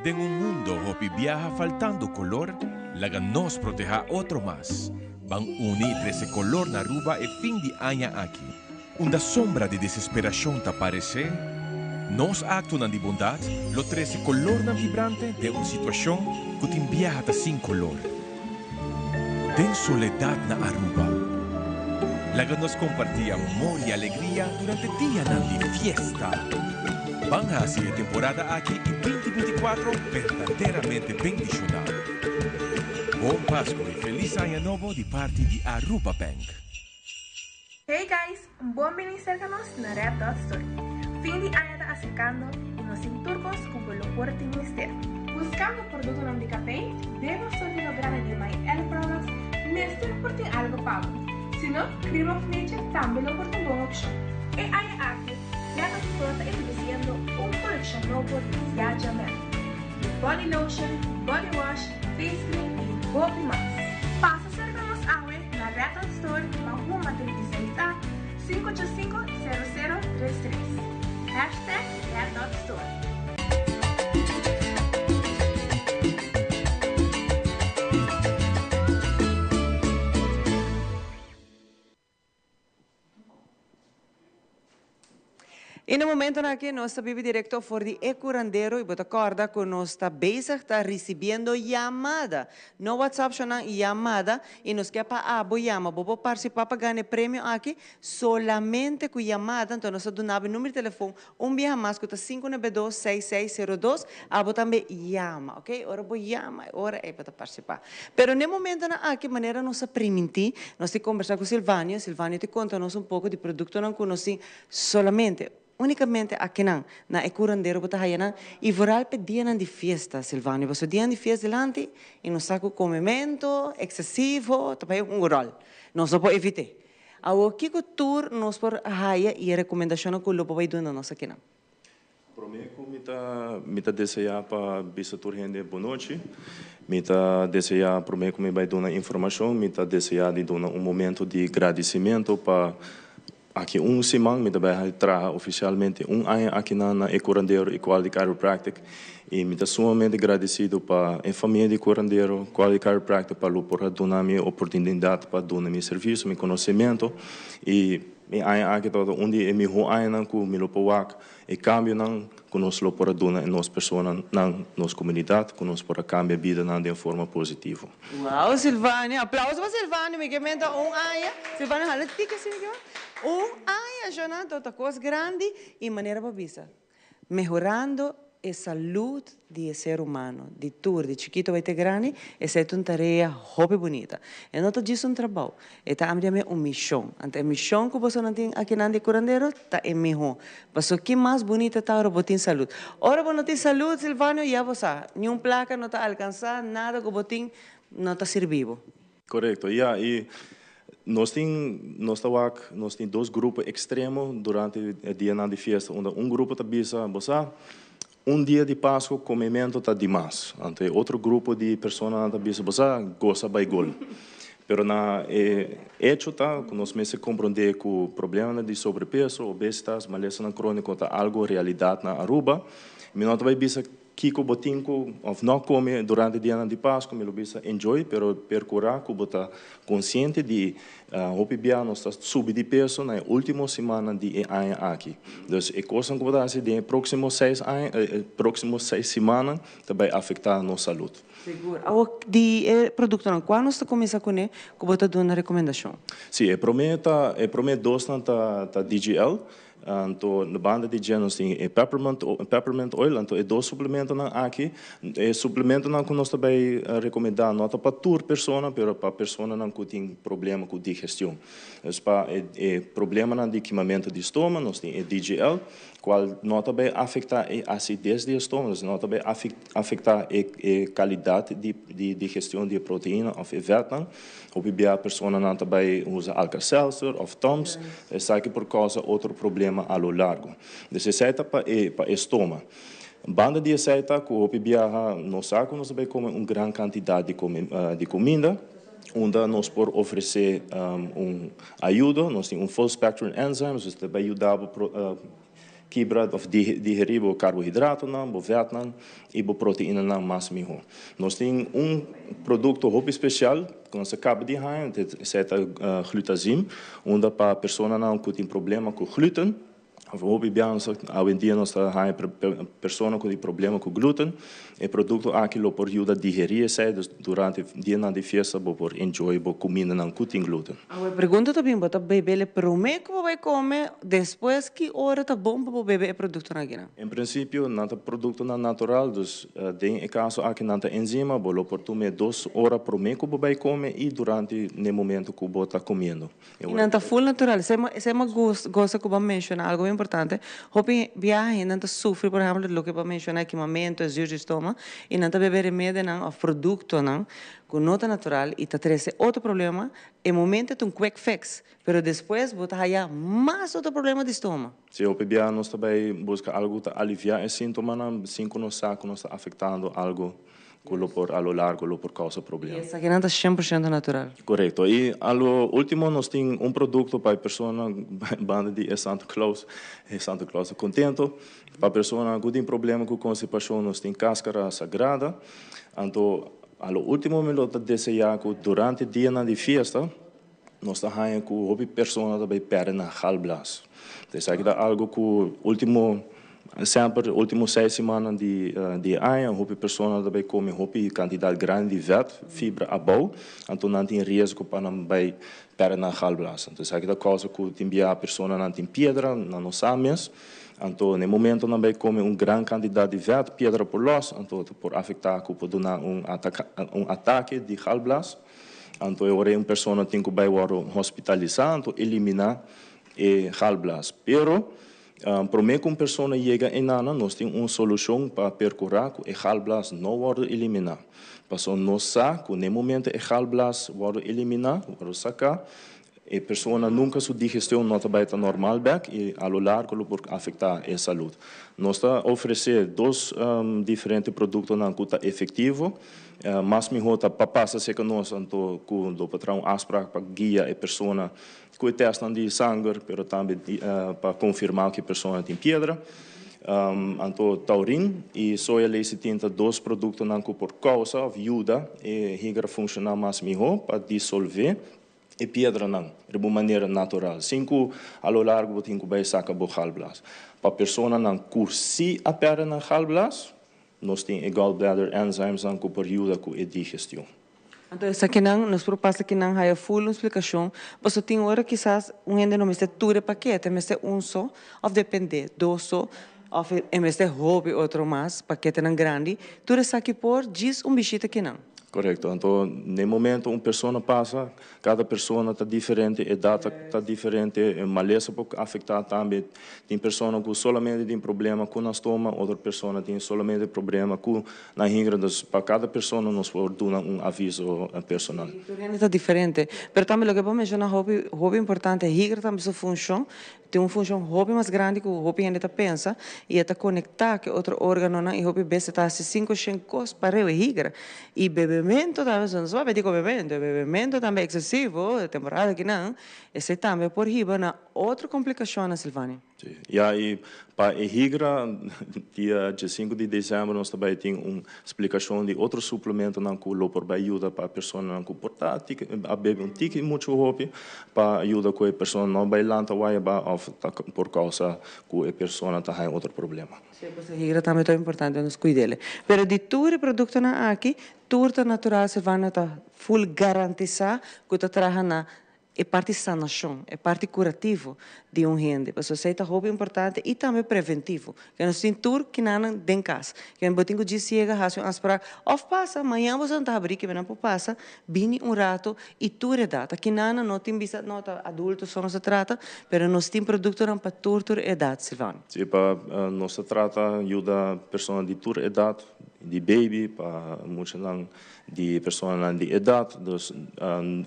Den un mundo hopi biaha faltando color, laga nos proteha otro mas. Ban uni y trece color na Aruba e fin di aña aki. Unda sombra di desesperacion ta parece, nos actonan di bondad lo trece colornan vibrante den un situacion cu tin biaha ta sin color. Den soledad na Aruba, laga nos comparti amor y alegria durante dianan di fiesta. Ban hasi e temporada aki i 2024 berdaderamente bendishoná. Bon Pasco i Feliz Aña Nobo di parti di Aruba Bank. Hey guys, bon bini serka nos na Red Dot Store. Fin di aña ta aserkando i nos tin tur kos ku bo lo por tin mester. Buskando produktonan di kafé? Den nos sortido grandi di My L Products mester por tin algu pa bo. Si no, Cream of Nature tambe lo por ta un bon opshon. E aña aki, Red Dot Store ta introdusiendo un kolekshon nobo di Yaja Man. Di body lotion, body wash, face cream i hopi mas. Pasa serka nos awe na Red Dot Store pa Huma 36 A, 585 0033. Hashtag Red Dot Store. I na momentonan aki nos ta bibi directo for di e curandero y bo ta corda cu nos ta bezig ta ricibiendo yamada. No WhatsApp shonan, yamada y nos kier pa abo yama. Bo por participa pa gana e premio aki solamente cu yamada. Enton nos ta duna bo e numero di telefon un biaha mas cu ta 592 6602. Abo tambe yama, ok? Ora bo yama e ora ey bo ta participa. Pero na e momentonan aki manera nos a priminti, nos tin combersa cu Silvanio. Silvanio tin conta nos un poco di productonan cu nos tin Solamente, únikamente akinan, na e kurandero bo ta haya nan, i vooral p'e dianan di fiesta, Silvano. Pasobra dianan di fiesta dilanti i nos sa ku komementu eksesivo ta bai un ròl. Nos no por evit'é. Awor, kiko tur nos por haya i e rekomendashonnan ku lo bo bai duna nos akinan? Promé ku mi ta mi ta deseá pa bisa tur hende bonochi. Mi ta deseá promé ku mi bai duna informashon mi ta deseá di duna un momento di gradisimentu pa aki un siman mi ta bai traha ofisialmente un aña akinan na e Curandero i Quality Chiropractic i mi ta sumamente gradisido pa e famia di Curandero, Quality Chiropractic pa lo por a duna mi e oportunidat pa duna mi servisio, mi konosementu i E aña aki tabata un di e mihó añanan ku mi lo por wak e kambionan ku nos lo por a duna e nos personanan, nos komunidat, ku nos por a kambia bidanan den forma positivo. Wow Silvania, aplauso pa Silvania, mi ke menta un aña, Silvania hala tiki asina mi ke un aña shona, ta kos grandi i manera bo bisa. Mehorando e salud di e ser humano, di tur, di chikito bai te grandi, esei ta un tarea hopi bunita. E no ta djis un trabou, e ta ambiamé un mishon. Anto e mishon ku bosonan tin akinan di kurandero ta e mihó. Paso ki mas bunita ta ora bo tin salud. Ora bo no tin salud, Silvanio, ya bo sa, niun plaka no ta alkansá, nada ku bo tin no ta sirbi bo. Korekto, ya, i nos tin, nos ta wak, nos tin dos grupo ekstremo durante e dianan di fiesta, unda un grupo ta bisa, bo sa, un dia di Pasku komementu ta dimas, anto e otro grupo di personanan ta bisa, bo sa, gosa bai gol. Pero na e echo ta ku nos mester komprondé ku problemanan di sobrepeso, obesitas, malesanan króniko ta algu realidat na Aruba. Mi no ta bai bisa Kiko bo tin ku òf no kome durante dianan di Pasku? Mi lo bisa enjoy, pero perkurá ku bo ta konsiente di hopi bia nos ta subi di peso na e último simannan di e aña aki. Dus e kosnan ku bo ta hasi den e próksimo seis aña, e próksimo seis simannan ta bai afektá nos salud. Sigur. Awor di e produktonan, kua nos ta kuminsá kuné ku bo ta duna rekomendashon? Sí, e promé ta, e promé dosnan ta ta DGL. Anto na banda di dje nos tin e peppermint peppermint oil, anto e dos suplementonan aki, e suplementonan ku nos ta bai rekomendá no ta pa tur persona, pero pa personanan ku tin problema ku digestion. Dus pa e e problemanan di kimamentu di stoma nos tin e DGL, kual no ta bai afektá e asides di e stoma, dus no ta bai afektá e e kalidat di di digestion di e proteina òf e vètnan. Hopi bia personanan ta bai usa Alka-Seltzer òf Tums, esaki por kousa otro problema a lo largo. Dus esei ta pa e pa e stoma. Banda di esei ta ku hopi biaha nos sa ku nos ta bai kome un gran kantidat di kome di kuminda, unda nos por ofresé un ayudo, nos tin un full spectrum enzyme, dus ta bai yuda bo Kibra òf digerí bo karbohidratonan, bo vètnan i bo proteinanan mas mihó. Nos tin un produkto hopi spesial ku nos a kaba di haña, esei ta glutazim, unda pa personanan ku tin problema ku gluten. Hopi biaha nos awendia nos ta haña persona ku tin problema ku gluten, e produkto aki lo por yuda digerí esei, dus durante dianan di fiesta bo por enjoy bo kumindanan ku tin gluten. Awe pregunta ta bin, bo ta bebe el promé ku bo bai kome, despues ki ora ta bon pa bo bebe e produktonan akinan? En prinsipio nan ta produktonan natural, dus den e kaso aki nan ta enzima, bo lo por tum'é dos ora promé ku bo bai kome i durante n'e momento ku bo ta komiendo. I nan ta full natural. Esei mi gosta ku bo a menshoná algu importante. Hopi biaha hende nan ta sufri por ehèmpel di loke bo a menshoná e kimamentu, e zuur di stoma, i nan ta bebe remedinan òf produktonan ku no ta natural i ta trese otro problema. E momento e ta un quick fix, pero despues bo ta haya mas otro problema di stoma. Si hopi biaha nos ta bai buska algu ku ta aliviá e síntomanan sin ku nos sa ku nos ta afektando algu ku lo por a lo largo lo por kousa problema. I esakinan ta 100% natural. Korekto. I a lo último nos tin un produkto pa e persona banda di e Santa Claus, e Santa Claus ta kontento. Pa persona ku tin problema ku konstipashon nos tin kaskara sagrada. Anto a lo último mi lo ta deseá ku durante dianan di fiesta nos ta haña ku hopi persona ta bai pèrdè nan galblas. Esaki ta algu ku último semper último seis simannan di di e aña hopi persona ta bai kome hopi kantidat grandi di vèt, fibra abou, anto nan tin riesgo pa nan bai pèrdè nan galblas. Anto esaki ta kousa ku tin bia personanan tin piedra, nan no sa mes, anto na e momento nan bai kome un gran kantidat di vèt, piedra por lòs, anto ta por afektá ku por duna un un atake di galblas. Anto e ora ei un persona tin ku bai wòrdu hospitalisá, anto eliminá e galblas. Pero, promé ku un persona yega einana, nos tin un solushon pa perkurá ku e galblas no wòrdu eliminá. Pasobra nos sa ku n'e momento e galblas wòrdu eliminá, wòrdu saká, e persona nunka su digestion no ta bai ta normal bèk i a lo largo lo por afektá e salud. Nos ta ofresé dos diferente produktonan ku ta efektivo. Mas mihó ta pa pasa serka nos anto ku lo por traha un afsprak pa guia e persona ku e tèstnan di sanger, pero tambe pa konfirmá ku e persona tin piedra. Anto taurin i soya lecitin ta dos produktonan ku por kousa òf yuda e higra funshoná mas mihó pa disolvé e piedranan riba un manera natural, sin ku a lo largo bo tin ku bai saka bo galblas. Pa personanan ku si a pèrdè nan galblas, nos tin e gallbladder enzymesnan ku por yuda ku e digestion. Anto esakinan, nos por pasa kinan haya full un splikashon, pasobra tin ora kisas un hende no mester tur e pakete, mester un so, òf dependé, dos so, òf e mester hopi otro mas, paketenan grandi, tur esaki por djis un bishita kinan. Korekto. Anto n'e momento un persona pasa, kada persona ta diferente, edat ta diferente, e malesa por afektá tambe. Tin persona ku solamente tin problema ku nan stoma, otro persona tin solamente problema ku nan higra. Dus pa kada persona nos por duna un aviso personal. Sí, tur hende ta diferente. Pero tambe loke bo menshoná hopi hopi importante, higra tambe su funshon Tin un funshon hopi mas grandi ku hopi hende ta pensa i e ta konektá ku e otro órganonan i hopi bes e ta hasi sinku shen kos pareu e higra. I bebementu tambe, no solamente di komementu, e bebementu tambe eksesivo, e temporada akinan, esei tambe por hiba na otro komplikashonnan, Silvania. Sí, ya i pa e higra, dia diesinku di desèmber nos ta bai tin un Splikashon di otro suplementonan ku lo por bai yuda pa personanan ku por ta a bebe un tiki muchu hopi pa yuda ku e persona no bai lanta wayaba òf ta por kousa ku e persona ta haña otro problema. Sí, pues e higra tambe ta importante nos kuid'el. Pero di tur e produktonan aki, tur ta natural, Silvano ta full garantisá ku ta traha na e parti sanashon, e parti kurativo di un hende, pasobra esei ta hopi importante i tambe preventivo. Ke nos tin tur kinanan den kas. Ke bo tin ku djis yega hasi un afsprak òf pasa, mañan boso no ta habrí ke nan por pasa, bini un rato i tur edat. Ta kinanan no tin bisa no ta adulto so nos ta trata, pero nos tin produktonan pa tur tur edat, Silvano. Sí, pa nos ta trata yuda persona di tur edat, di baby pa muchanan di personanan di edat, dus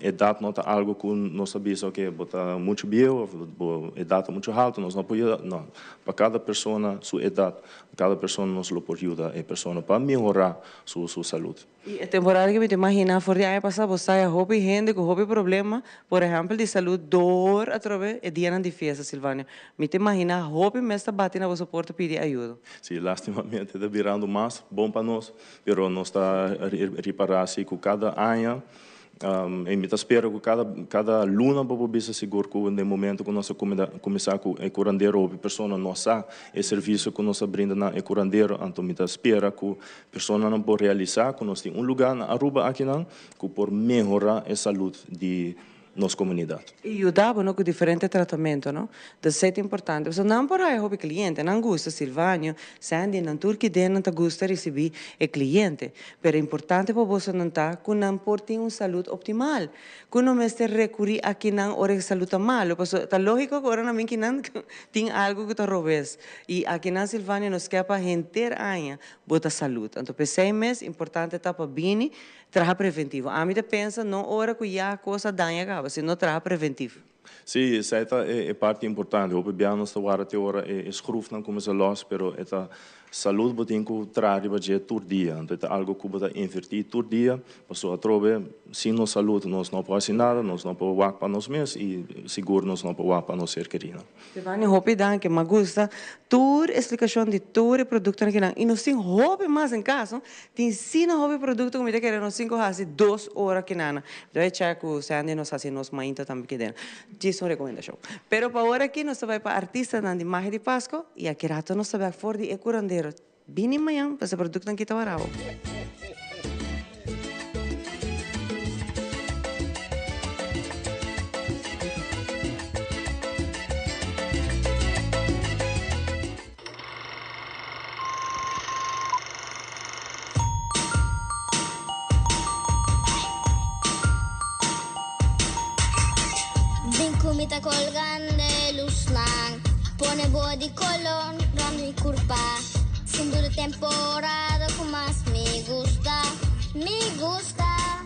edat no ta algo ku nos ta bisa oke bo ta muchu bieu of bo edat ta muchu haltu nos no por yuda, no, pa kada persona su edat, kada persona nos lo por yuda e persona pa mehorá su su salud. I e temporada ki mi ta imaginá for di aña pasá bo sa ya hopi hende ku hopi problema, por ehèmpel di salud dor atrobe e dianan di fiesta, Silvania. Mi ta imaginá hopi mes ta bati na boso porta pidi ayudo. Sí, lastimamente ta birando mas bon pa nos. Pero nos ta ripará si ku kada aña I mi ta spera ku kada kada luna bo por bisa sigur ku den momento ku nos a kuminsá ku e kurandero hopi persona no sa e servisio ku nos ta brinda na e kurandero anto mi ta spera ku personanan por realisá ku nos tin un lugá na Aruba akinan ku por mehorá e salud di nos komunidat. I yuda bo no ku diferente tratamentu no. Dus esei ta importante. Pasobra nan por haya hopi kliente, nan gusta Silvanio, Sandy, nan tur kidennan ta gusta risibí e kliente. Pero importante pa bosonan ta ku nan por tin un salud optimal. Ku no mester rekurí akinan ora e salud ta malu. Pasobra ta lógiko ku ora nan bin kinan tin algu ku ta robes. I akinan Silvanio nos ke pa henter aña bo ta salud. Anto p'esei mes importante ta pa bini Traha preventivo. Ami ta pensa no ora cu ya cos a daña caba, sino traha preventivo. Sí, esei ta e parti importante. Hopi bia nos ta warda te ora e schroefnan cuminsa los, pero e ta salud bo tin cu traha riba dje tur dia. Anto e ta algo cu bo ta inverti tur dia, pasobra atrobe sin nos salud nos no por haci nada, nos no por wak pa nos mes y sigur nos no por wak pa nos ser kerinan. Giovanni, hopi danki. M'a gusta tur e splikashon di tur e produktonan kinan. I nos tin hopi mas den kas, no? Tin sina hopi produkto ku mi ta kere nos tin ku hasi dos ora kinana. Mi ta bai chèk ku Sandy nos hasi nos mainta tambe kiden. Djis un rekomendashon. Pero pa ora aki nos ta bai pa artistanan di Magia di Pasko i aki rato nos ta bèk for di e kurandero. Bini mañan pa se produktonan kita warabo. Bin ku mi ta kolgando e lusnan. Pone bo di kolor rond mi kurpa. Sin duda temporada ku mas mi gusta, mi gusta.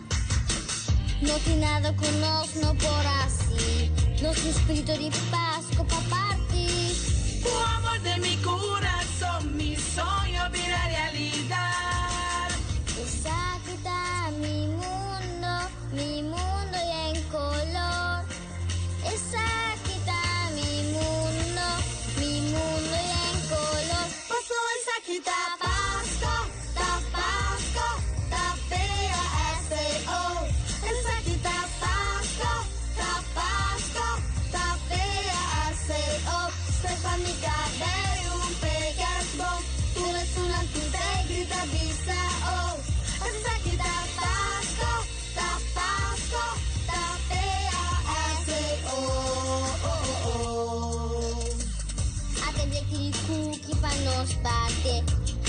No tin nada ku nos no por hasi. Nos tin spiritu di Pasko pa parti. Ku amor den mi kurason mi soño bira realidat. Esaki ta mi mundo, mi mundo yen kolor. Esaki ta mi mundo, mi mundo yen kolor. Paso esaki ta Pasko, ta Pasko, ta P-A-S-C-O. Esaki ta Pasko, ta Pasko, ta P-A-S-C-O. Stefanie Cabey un p'e kerstboom, tur esunnan tin te grita bisa oh. Esaki ta Pasko, ta Pasko, ta P-A-S-C-O. Ata bleki di kuki pa nos bate.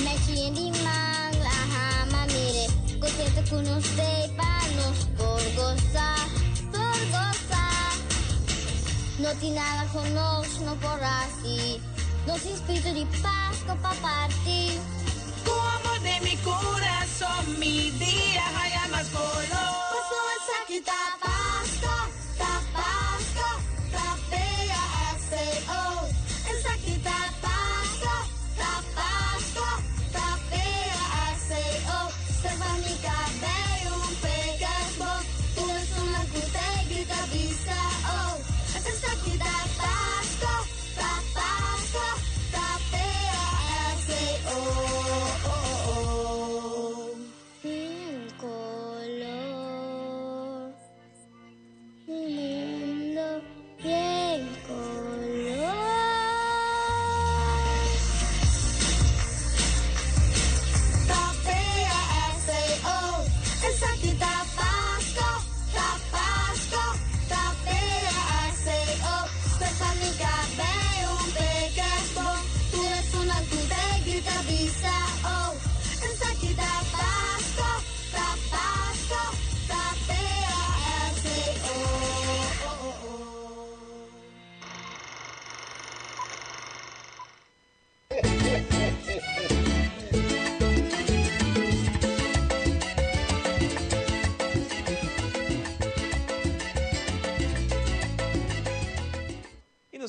Mechi yen di mangla, aha, ma mire. Contento cu nos tey pa nos por goza, por goza. No tin nada cu nos no por haci. Nos tin spiritu di Pasco pa parti. Cu amor den mi curason mi dia haya mas color. Paso esaki ta Pasco, ta Pasco, ta P-A-S-C-O. Esaki ta Pasco, ta Pasco, ta P-A-S-C-O. Stefanie Cabey un p'e kerstboom, tur esunnan cu te grita bisa oh. Esaki ta Pasco. Ta Pasco, ta P-A-S-C-O.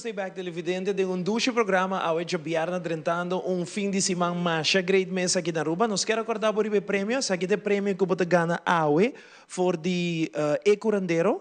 nos ta back televidente den un dushi programa awe djabièrnè drentando un fin di siman masha great mes aki na Aruba. Nos kier acorda bo riba e premio, esaki ta e premio cu bo ta gana awe for di E Curandero.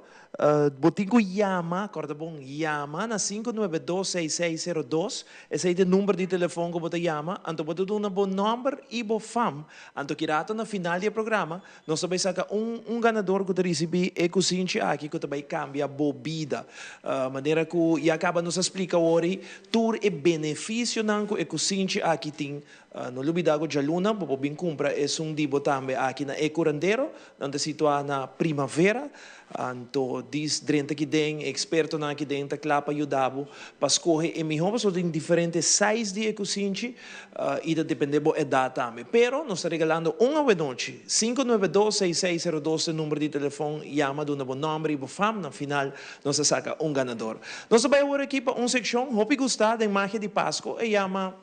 Bo tin cu yama, corda bon, yama na 592 6602, esey ta e number di telefon cu bo ta yama, anto bo ta duna bo nomber y bo fam, anto ki rato na final di e programa Nos ta bai saka un un ganador ku ta risibí e kusinchi aki ku ta bai kambia bo bida. Manera ku ya kaba nos a splika wori tur e benefisionan ku e kusinchi aki tin. No lubidá ku djaluna bo por bin kumpra esun di bo tambe aki na E Curandero. Nan ta situá na Primavera. Anto dis drenta aki den, e ekspertonan aki den ta kla pa yuda bo pa skohe e mihó pasobra tin diferente size di e kusinchi i ta depende bo edat tambe. Pero nos ta regalando un awenochi. 592 6602 ta e number di telefon, yama duna bo nomber i bo fam, na final nos ta saka un ganador. Nos ta bai awor aki pa un sekshon hopi gustá den magia di Pasko, e yama.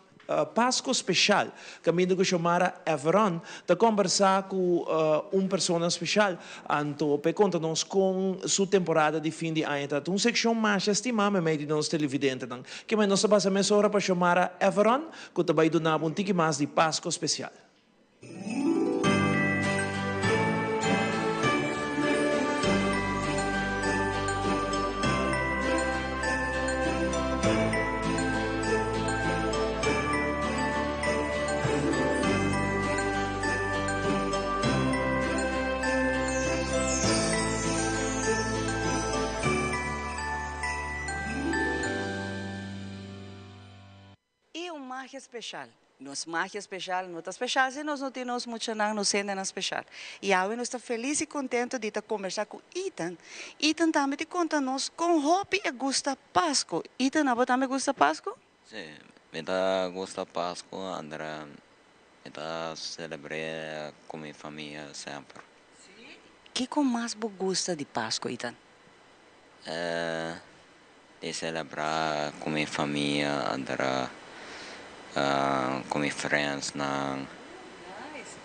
Pasco Special, caminda cu Xiomara Everon ta combersa cu un persona special, anto p'e conta nos con su temporada di fin di aña ta. Ta un seccion masha estima memey di nos televidentenan. Kemey nos ta pasa mesora pa Xiomara Everon cu ta bay duna bo un tiki mas di Pasco Special. I un magia special. Nos magia special no ta special si nos no tin nos muchanan, nos hendenan special. I awe nos ta felis i contento di ta combersa cu Ethan. Ethan tambe di conta nos con hopi e gusta Pasco. Ethan, abo tambe gusta Pasco? Si, mi ta gusta Pasco, Andrea. Mi ta celebr'e cu mi famia semper. Si? Kico mas bo gusta di Pasco, Ethan? E di selebrá ku mi famia andra ku mi friendsnan. Nice.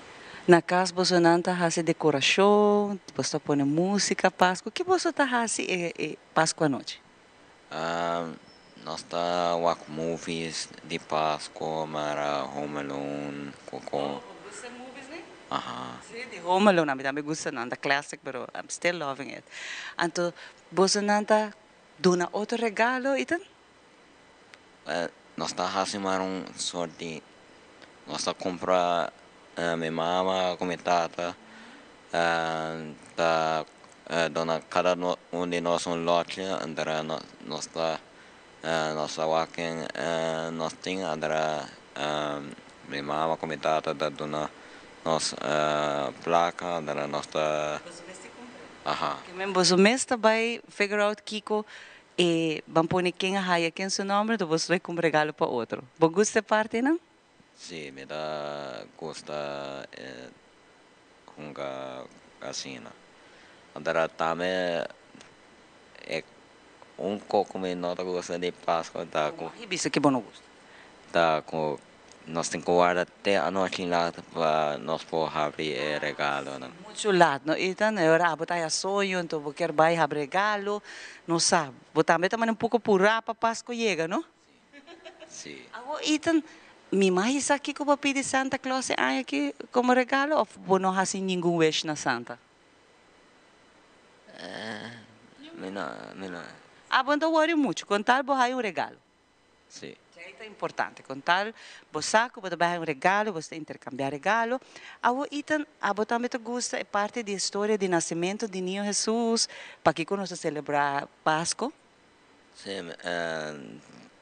Na kas bosonan ta hasi dekorashon, boso ta pone músika Pasku. Ki boso ta hasi e e Pasku anochi? Nos ta wak movies di Pasku mara Home Alone, Coco. Oh, bo gusta movies ne? Aha. Si, di Home Alone ami tambe gusta nan, ta classic pero I'm still loving it. Anto bosonan ta duna otro regalo Ethan? Nos ta hasi mara un sort di, nos ta cumpra mi mama cu mi tata ta duna cada un di nos un lochi, anto nos ta nos ta wak ken nos tin, anto mi mama cu mi tata ta duna nos placa, anto nos ta. Boso mes ta cumpra? Aha. Ke men boso mes ta bay figure out kico e ban pone ken a haya ken su nomber, anto boso bay cumpra regalo pa otro. Bo gusta e partinan? Sí, mi ta gusta e hunga asina. Ora tambe e un koko mi no ta gusta di Pascua ta ku. Bo bisa ke bo no gusta? Ta ku nos tin ku warda te anochi lat pa nos por habri e regalonan. Muchu lat no Ethan, e ora abo ta haya soño anto bo kier bai habri regalo, no sa. Bo tambe ta manda un poko purá pa Pascua yega no? Sí. Awor Ethan, mi mai sa kiko bo pidi Santa Claus e aña aki komo regalo of bo no hasi ningun wish na Santa? Mi no, mi no. Ah, bo no ta worry muchu, kon tal bo haya un regalo. Sí. Esei ta importante, kon tal bo sa ku bo ta bai haya un regalo, bo ta interkambiá regalo. Awor Ethan, abo tambe ta gusta e parti di e storia di nasementu di Niño Hesus, pakiko nos ta selebrá Pasko? Sí,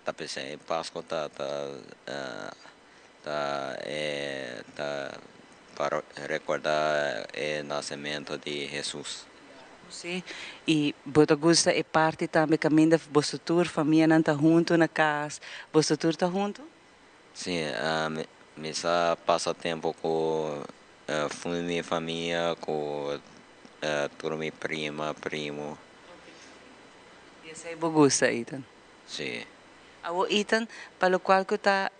ta p'esei Pasco ta ta ta e ta pa recorda e nacemento di Hesus. Sí, i bo ta gusta e parti tambe caminda boso tur famianan ta hunto na cas, boso tur ta hunto? Sí, mi sa pasa tempo cu fun mi famia, cu tur mi prima, primo. I esei bo gusta, Ethan? Sí. Awor, Ethan, pa lokual ku ta,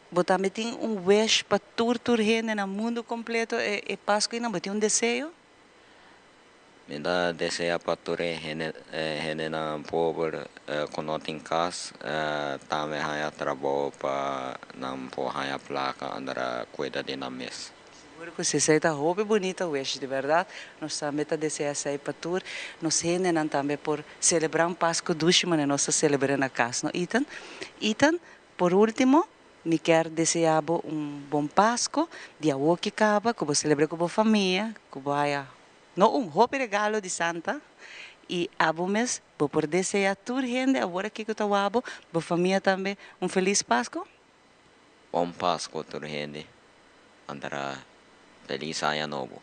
bo tambe tin un wish pa tur tur hende na mundu kompleto e e Pasku einan? Bo tin un deseo? Mi ta desea pa tur e hendenan pober ku no tin kas tambe haña trabou pa nan por haña plaka andra kuida di nan mes. Sigur ku si, esei ta hopi bunita wish, di bèrdat. Nos tambe ta desea esei pa tur nos hendenan tambe por selebrá un Pasku dushi manera nos ta selebr'é na kas, no Ethan? Ethan, por último, mi kier desea bo un bon Pasku, di awoki kaba, ku bo selebr'é ku bo famia, ku bo haya No un hopi regalo di Santa y abo mes bo por desea tur hende awor aki cu ta wabo, bo famia tambe, un feliz Pasco. Bon Pasco tur hende, antará feliz aña nobo.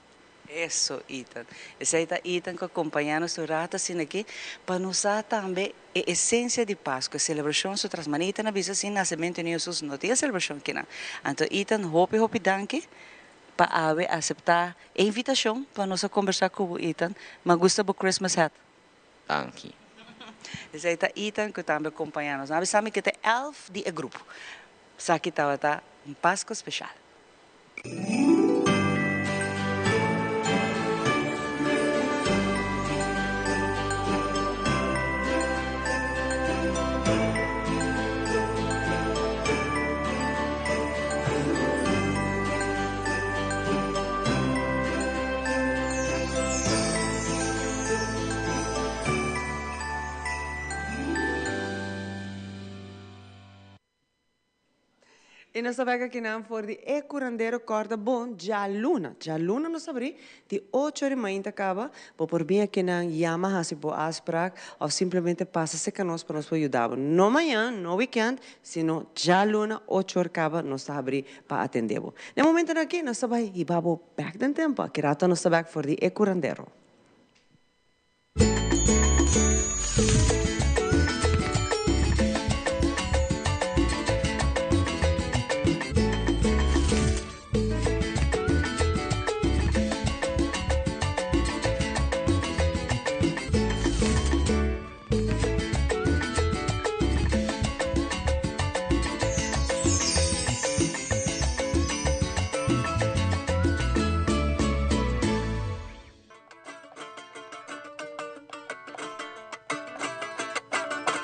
Eso Ethan. Esey ta Ethan cu a compaña nos un rato asina aki pa nos sa tambe e esencia di Pasco, e celebracion su tras. Mane Ethan a bisa sin nacemento di Jesus no tin e celebracion kinan. Anto Ethan hopi hopi danki Pa awe aseptá e invitashon pa nos a kombersá ku bo Ethan. Mi a gusta bo Christmas hat. Danki. Esei ta Ethan ku tambe a kompañá nos. Nan a bisa mi ku ta e elf di e grupo. Esaki tabata un Pasko speshal. I nos ta bek akinan for di e curandero corda bon djaluna. Djaluna nos ta abri di ocho ora mainta caba. Bo por bin akinan yama haci bo afspraak of simplemente pasa cerca nos pa nos por yuda bo. No mañan, no weekend, sino djaluna ocho or caba nos ta habri pa atende bo. Na e momentonan aki nos ta bai hiba bo bek den tempo. Aki rato nos ta bek for di e curandero.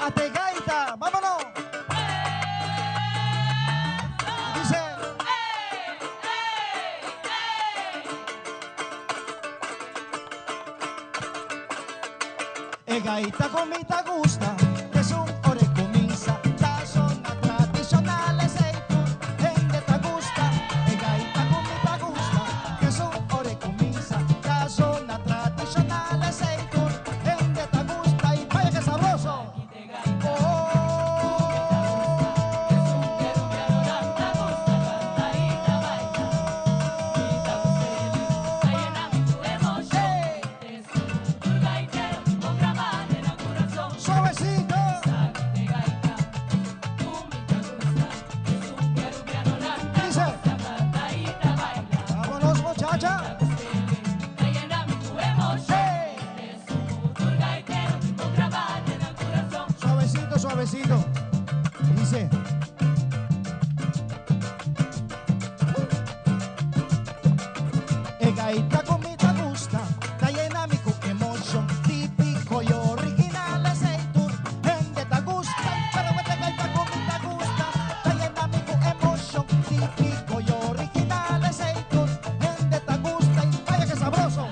Ate gaita, vámonos. Y dice. E gaita cu mi ta gusta, es un ora e cuminsa, ta zona tradicional esey tur hende ta gusta. E gaita cu mi ta gusta, es un ora e cuminsa, ta zona tradicional esey tur hende ta gusta y vaya que sabroso. Suavecito, suavecito. Dice. E gaita cu mi ta gusta, ta yena mi cu emocion. Tipico y original esey tur hende ta gusta. Pero e gaita cu mi ta gusta, ta yena mi cu emocion. Tipico y original esey tur hende ta gusta. Y vaya que sabroso.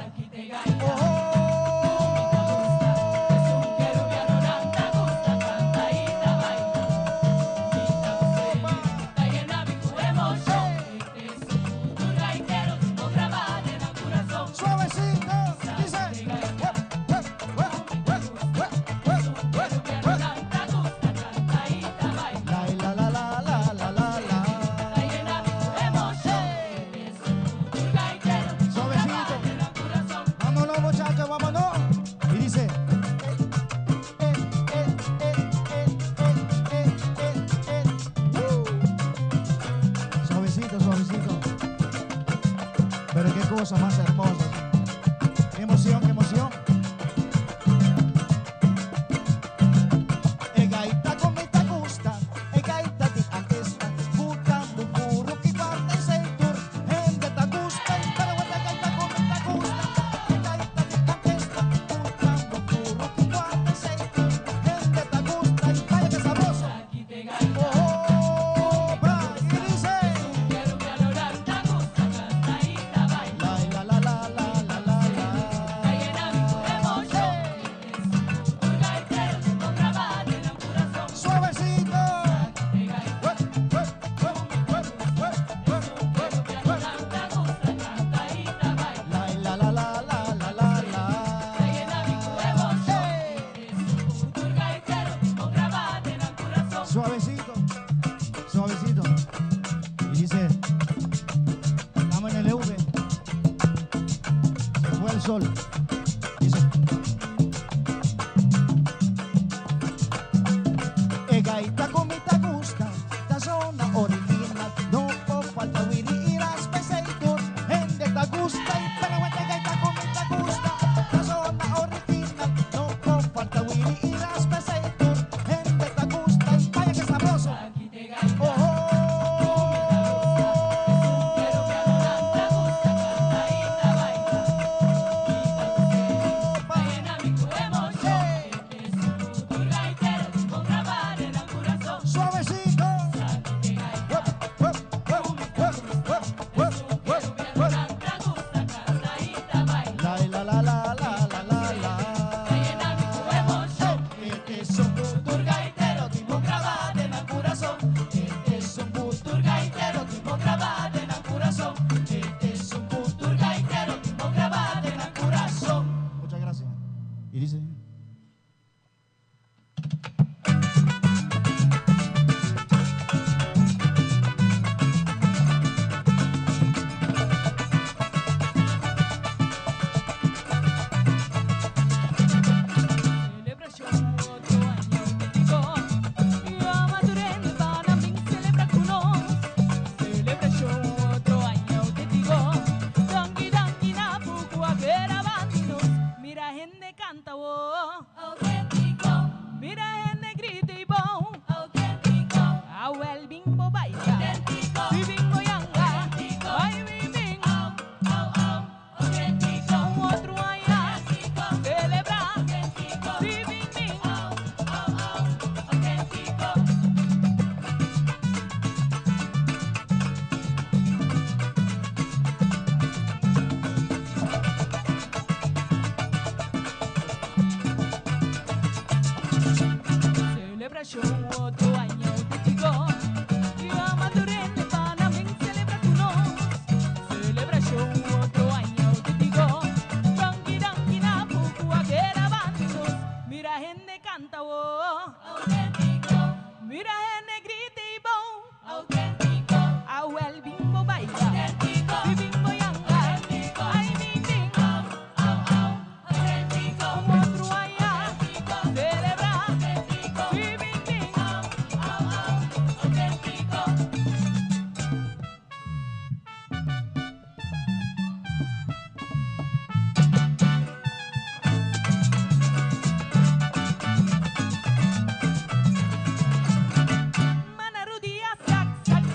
Suavecito, suavecito. Y dice, estamos en el V. Se fue el sol. Dice. E gaita cu mi ta gusta, ta zona original. No por falta wiri y raspa esey tur hende ta gusta. Y pero e gaita cu mi ta gusta, ta zona original. No por falta wiri y raspa esey tur hende ta gusta. Y vaya que sabroso. Oh, oh. Suavecito. Hup, hup, hup, hup, hup, hup, hup, hup. La, la, la, la, la, la, la, la. Este es un futur gaitero, tipo grabado en el corazón. Este es un futur gaitero, tipo grabado en el corazón. Este es un futur gaitero, tipo grabado en el corazón. Muchas gracias. Y dice. Celebracion otro aña autentico. Amaturene panambin celebra cu nos. Celebracion otro aña autentico. Danki danki na bucu a kera bandi nos. Mira hende canta wo. Autentico. Mira hende grita y bon. Autentico. Awel bimbo baila. Autentico. Si bimbo yanga. Autentico. Ay bim bim. Au au au. Autentico. Otro aña. Autentico. Celebra. Autentico. Si bim bim. Au au au. Autentico. Celebracion otro aña autentico. Y Amaturene Panamén celebra cu nos. Celebracion otro aña autentico. Danki danki na bucu a kera bandi nos. Mira hende canta wo. Autentico. Mira hende grita y bon. Autentico. Awel bimbo baila. Autentico. Si bimbo yanga. Autentico. Ay bim bim. Au au au. Autentico. Otro aña. Autentico. Celebra. Autentico. Si bim bim. Au au au. Autentico. Mana rudia sak sak.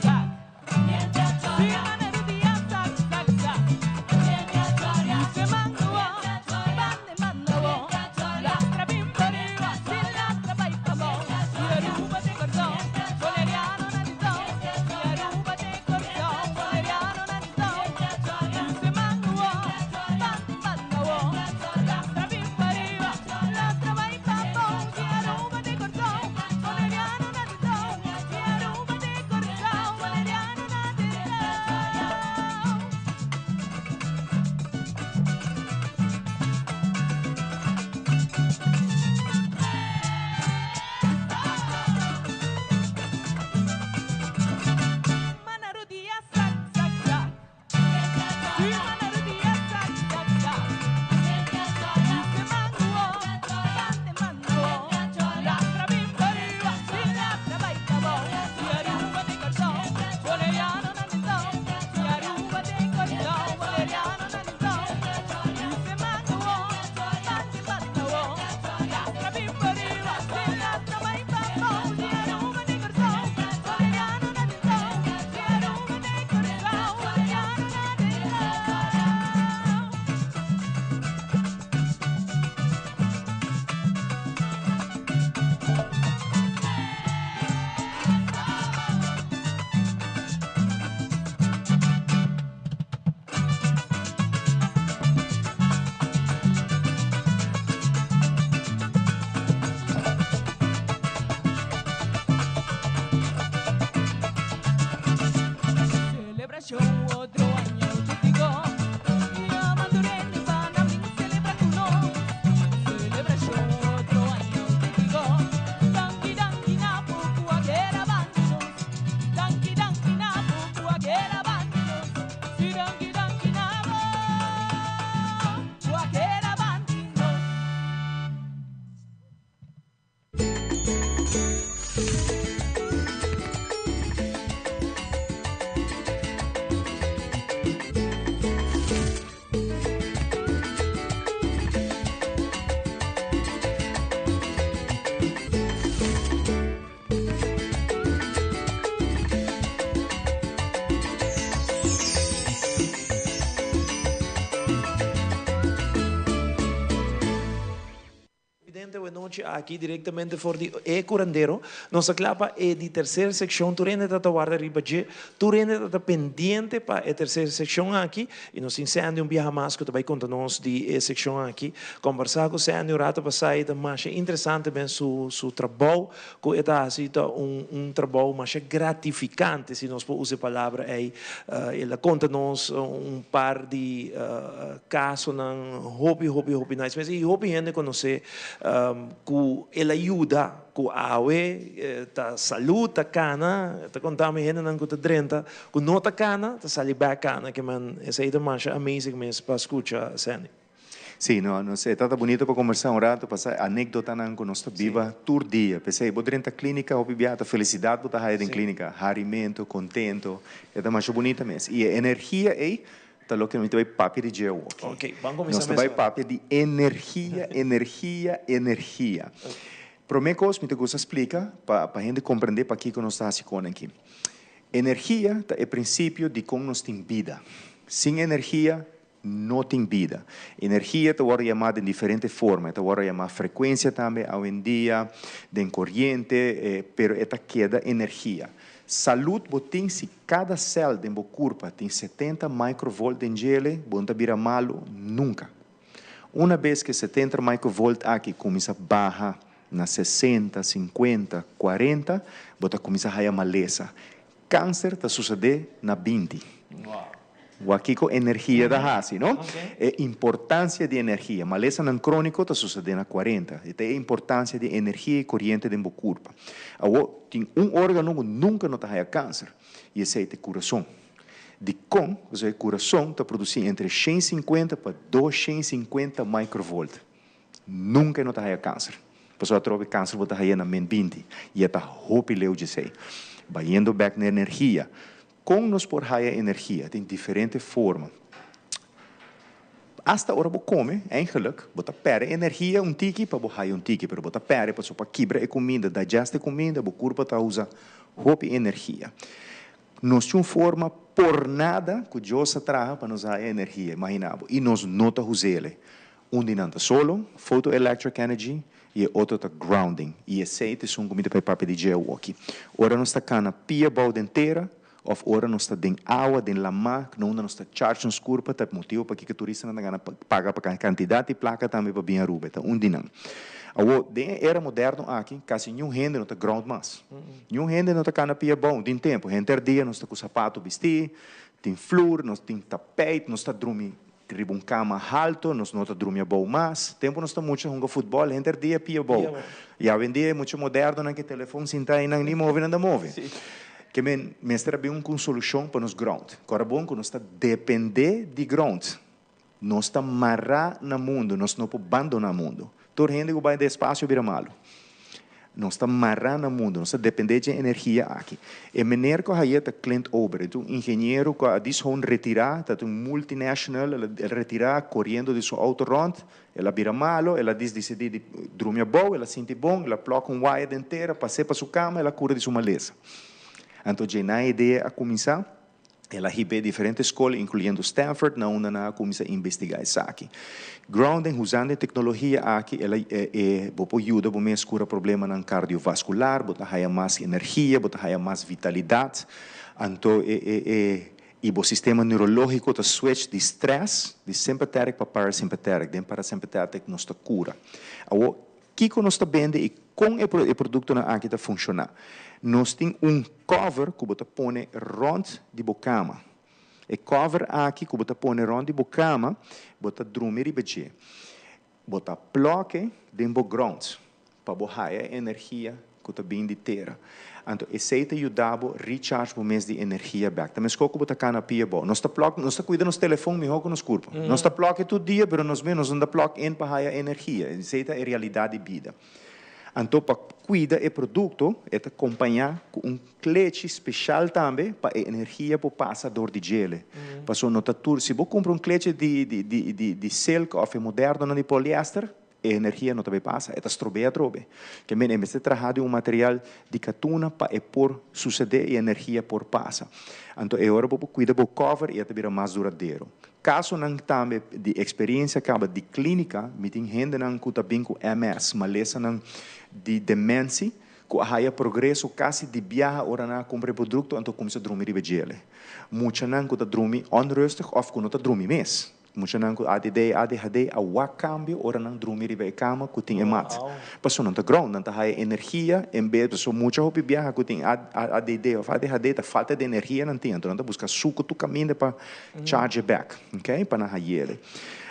Evidente awe nochi aki directamente for di e curandero. Nos ta cla pa e di tercer seccion. Tur hende ta ta warda riba dje. Tur hende ta ta pendiente pa e tercer seccion aki. Y nos tin Sandy un biaha mas cu ta bay conta nos di e seccion aki. Combersa cu Sandy un rato pasa y ta masha interesante ben su su trabou cu e ta haci ta un un trabou masha gratificante si nos por usa e palabra ey. El a conta nos un par di casonan hopi hopi hopi nice mes y hopi hende conoce cu el a yuda cu awe ta salud ta cana ta conta mi hendenan cu ta drenta cu no ta cana ta sali bek cana ke men esey ta masha amazing mes pa scucha Sandy. Sí, no, no sé, ta bunito pa conversa un rato, pasa anecdotanan cu nos ta biba tur dia. P'esey, bo drenta clinica hopi bia, ta felicidad bo ta haya den clinica, harimento, contento, e ta masha bunita mes. Y e energia ey ta loke mi ta bay papia di dje awoki. Ok, ban cuminsa Nos ta bay papia di energia, energia, energia. Prome cos mi ta gusta splica pa pa hende comprende pakico nos ta haci con aki. Energia ta e principio di con nos tin bida. Sin energia No tin bida. Energia ta wòrdu yamá den diferente forma. E ta wòrdu yamá frekuensia tambe awendia, den koriente, pero e ta keda energia. Salud bo tin si kada sèl den bo kurpa tin 70 microvolt den djele, bo no ta bira malu nunka. Una bes ku e 70 microvolt aki kuminsá baha na 60, 50, 40, bo ta kuminsá haya malesa. Kanser ta susedé na 20. Wak kiko energia ta hasi, no? E importansia di energia. Malesanan króniko ta susedé na 40. E ta e importansia di energia i koriente den bo kurpa. Awor, tin un órgano ku nunka no ta haya kanser, i esei ta e kurason. Dikon? Pasobra e kurason ta produsí entre 150 pa 250 microvolt. Nunka e no ta haya kanser. Pasobra atrobe kanser bo ta haya na men 20, i e ta hopi leu djesei. Bayendo bèk na energia. Kon nos por haya energia? Tin diferente forma. Asta ora bo kome, eigenlijk, bo ta pèrdè energia un tiki pa bo haya un tiki, pero bo ta pèrdè pasobra pa kibra e kuminda, digest e kuminda, bo kurpa ta usa hopi energia. Nos tin un forma por nada ku Dios a traha pa nos haya energia, imagina bo, i nos no ta us'el. Un di nan ta solo, photoelectric energy, i e otro ta grounding. I esei ta esun ku mi ta bai papia di dje awoki. Ora nos ta kana pia bou den tera, òf ora nos ta den awa, den lamá, na unda nos ta charge nos kurpa, ta e motibu pakiko turistanan ta gana paga pa kantidat di plaka tambe pa bin Aruba. E ta un di nan. Awor, den e era moderno aki, kasi niun hende no ta ground mas. Niun hende no ta kana pia bou den tempu. Henter dia nos ta ku sapato bistí, tin flur, nos tin tapijt, nos ta drumi Riba un kama halto, nos no ta drumi abou mas. Tempu nos ta mucha hunga futbòl, henter dia pia abou. I awendia e mucha modernonan ke telefon sinta ei nan ni move nan ta move. Ke men mester a bin ku un solushon pa nos grond. Kòrda bon ku nos ta dependé di grond. Nos ta mará na mundu, nos no por bandoná mundu. Tur hende ku bai den espasio bira malu. Nos ta mará na mundu, nos ta dependé dje energia aki. E mener ku a haye ta Clint Ober, e ta un ingeniero ku a dis hon retirá, ta un multinational, el a retirá koriendo di su outo rònt, el a bira malu, el a dis disidí di drumi abou, el a sinti bon, el a plòk un waya den tera, pas'é pa su kama, el a kura di su malesa. Anto dje nan idea a kuminsá. El a hib'é diferente skol, inkluyendo Stanford, na unda nan a kuminsá investigá esaki. Grounding, Usando e teknologia aki, el a e bo por yuda bo mes kura problemanan kardiovaskular, bo ta haya mas energia, bo ta haya mas vitalidat. Anto e e e i bo sistema neurológiko ta switch di strès, di sympathetic pa parasympathetic. Den parasympathetic nos ta kura. Awor, Kiko nos ta bende i kon e e produktonan aki ta funshoná? Nos tin un cover ku bo ta pone rònt di bo kama. E cover aki ku bo ta pone rònt di bo kama, bo ta drumi riba dje. Bo ta plòk e den bo grond pa bo haya e energia ku ta bin di tera. Anto esei ta yuda bo recharge bo mes di energia bek. Ta meskos ku bo ta kana pia bo. Nos ta plug, nos ta kuida nos telefon mihó ku nos kurpa. Nos ta plug e tur dia, pero nos mes nos no ta plug in pa haya energia. Esei ta e realidat di bida. Anto pa cuida e producto e ta acompaña cu un klechi special tambe pa e energia por pasa door di djele. Paso no ta tur, si bo cumpra un klechi di di di di di silk of e modernonan di polyester, e energia no ta bay pasa, e ta strob'é atrobe. Ke men e mester traha di un material di katuna pa e por sucede y e energia por pasa. Anto e ora bo por cuida bo cover y e ta bira mas duradero. Casonan tambe di experiencia caba di clinica, mi tin hendenan cu ta bin cu MS, malesanan di dementie, cu a haya progreso casi di biaha ora nan a cumpra e producto anto cuminsa drumi riba djele. Muchanan cu ta drumi onrustig of cu no ta drumi mes. Muchanan cu ADD, ADHD a wak cambio ora nan drumi riba e cama cu tin e mat. Pasobra nan ta ground, nan ta haya energia en bes, pasobra mucha hopi biaha cu tin ADD of ADHD ta falta di energia nan tin, anto nan ta busca suco tur caminda pa charge e back, ok, pa nan hayele.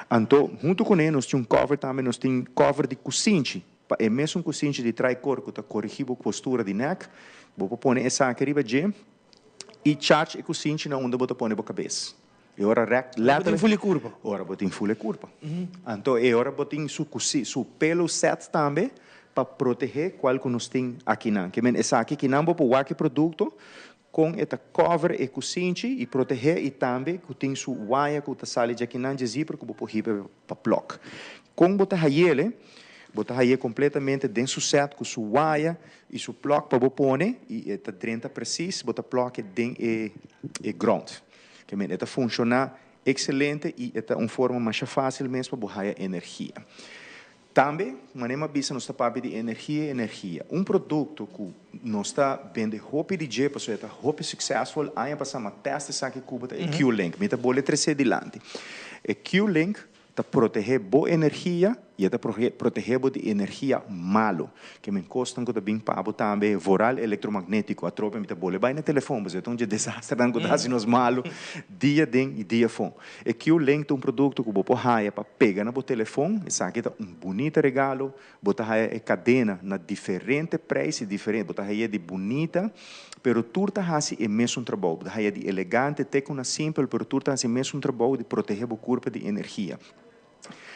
Anto hunto cune nos tin un cover tambe, nos tin cover di cusinchi, pa e mesun cusinchi di tricor cu ta corigi bo postura di nek, bo por pone esaki riba dje y charge e cusinchi na unda bo ta pone bo cabes. E ora rek Ora bo tin letterlijk. ful e curpa. Ora bo tin ful e curpa. Anto e ora bo tin su cusi, su pelo set tambe pa protehe cual cu nos tin akinan. Ke men esaki kinan bo por wak e producto con e ta cover e cusinchi y protehe y tambe cu tin su waya cu ta sali djakinan dje zipper cu bo por hiba pa plok. Con bo ta hayele? Bo ta haye completamente den su set cu su waya y su plok pa bo pone y e ta drenta precies, bo ta plok e den e e grond. Ke men e ta funciona excelente y e ta un forma masha facil mes pa bo haya energia. Tambe, manera mi a bisa nos ta papia di energia, energia. Un producto cu nos ta bende hopi di dje pasobra e ta hopi successful, aña pasa mi a test esaki cu bo ta e Q-Link. Mi ta bole trece dilanti. E Q-Link ta protege bo energia y e ta protege bo di energia malo. Ke men cosnan cu ta bin pa bo tambe, vooral electromagnetico. Atrobe mi ta bole bay na telefon pasobra e ta un dje desasternan cu ta haci nos malo dia den y dia afo. E Q-Link ta un producto cu bo por haya pa pega na bo telefon. Esaki ta un bunita regalo. Bo ta haya e cadena na diferente prijs y diferente. Bo ta haya di bunita, pero tur ta haci e mesun trabou. Bo ta haya di elegante te cu na simpel, pero tur ta haci e mesun trabou di protege bo curpa di energia.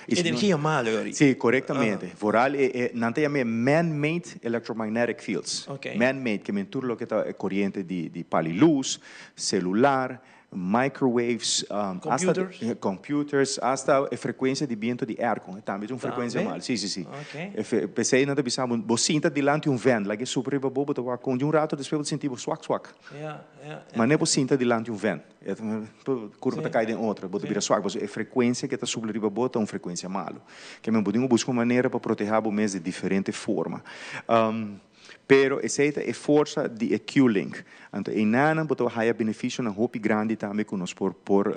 Y si no- Energia malo, Yori. Sí, correctamente. Vooral e, e, nan ta yama e man-made electromagnetic fields. Man-made, ke men tur loke ta e coriente di, di pali luz, celular, microwaves, hasta Computers. computers, hasta e frecuencia di biento di airco, e tambe ta un frecuencia Tambe? mal. Sí, sí, sí. Ok. E fe, p'esei nan ta bisa bo, bo sinta dilanti un vent, laga e supra riba bo, bo ta wak con di un rato despues bo ta sinti bo swak swak. Ja, ja, ja. Ma ne bo sinta dilanti un vent, e ta, curpa ta cay den otro, bo ta bira swak, pasobra e frecuencia ke ta supla riba bo ta un frecuencia malo. Ke men bo tin ku busca un manera pa proteha bo mes di diferente forma. Pero esei ta e forsa di e Q-Link. Anto einanan bo ta haya beneficionan hopi grandi tambe cu nos por por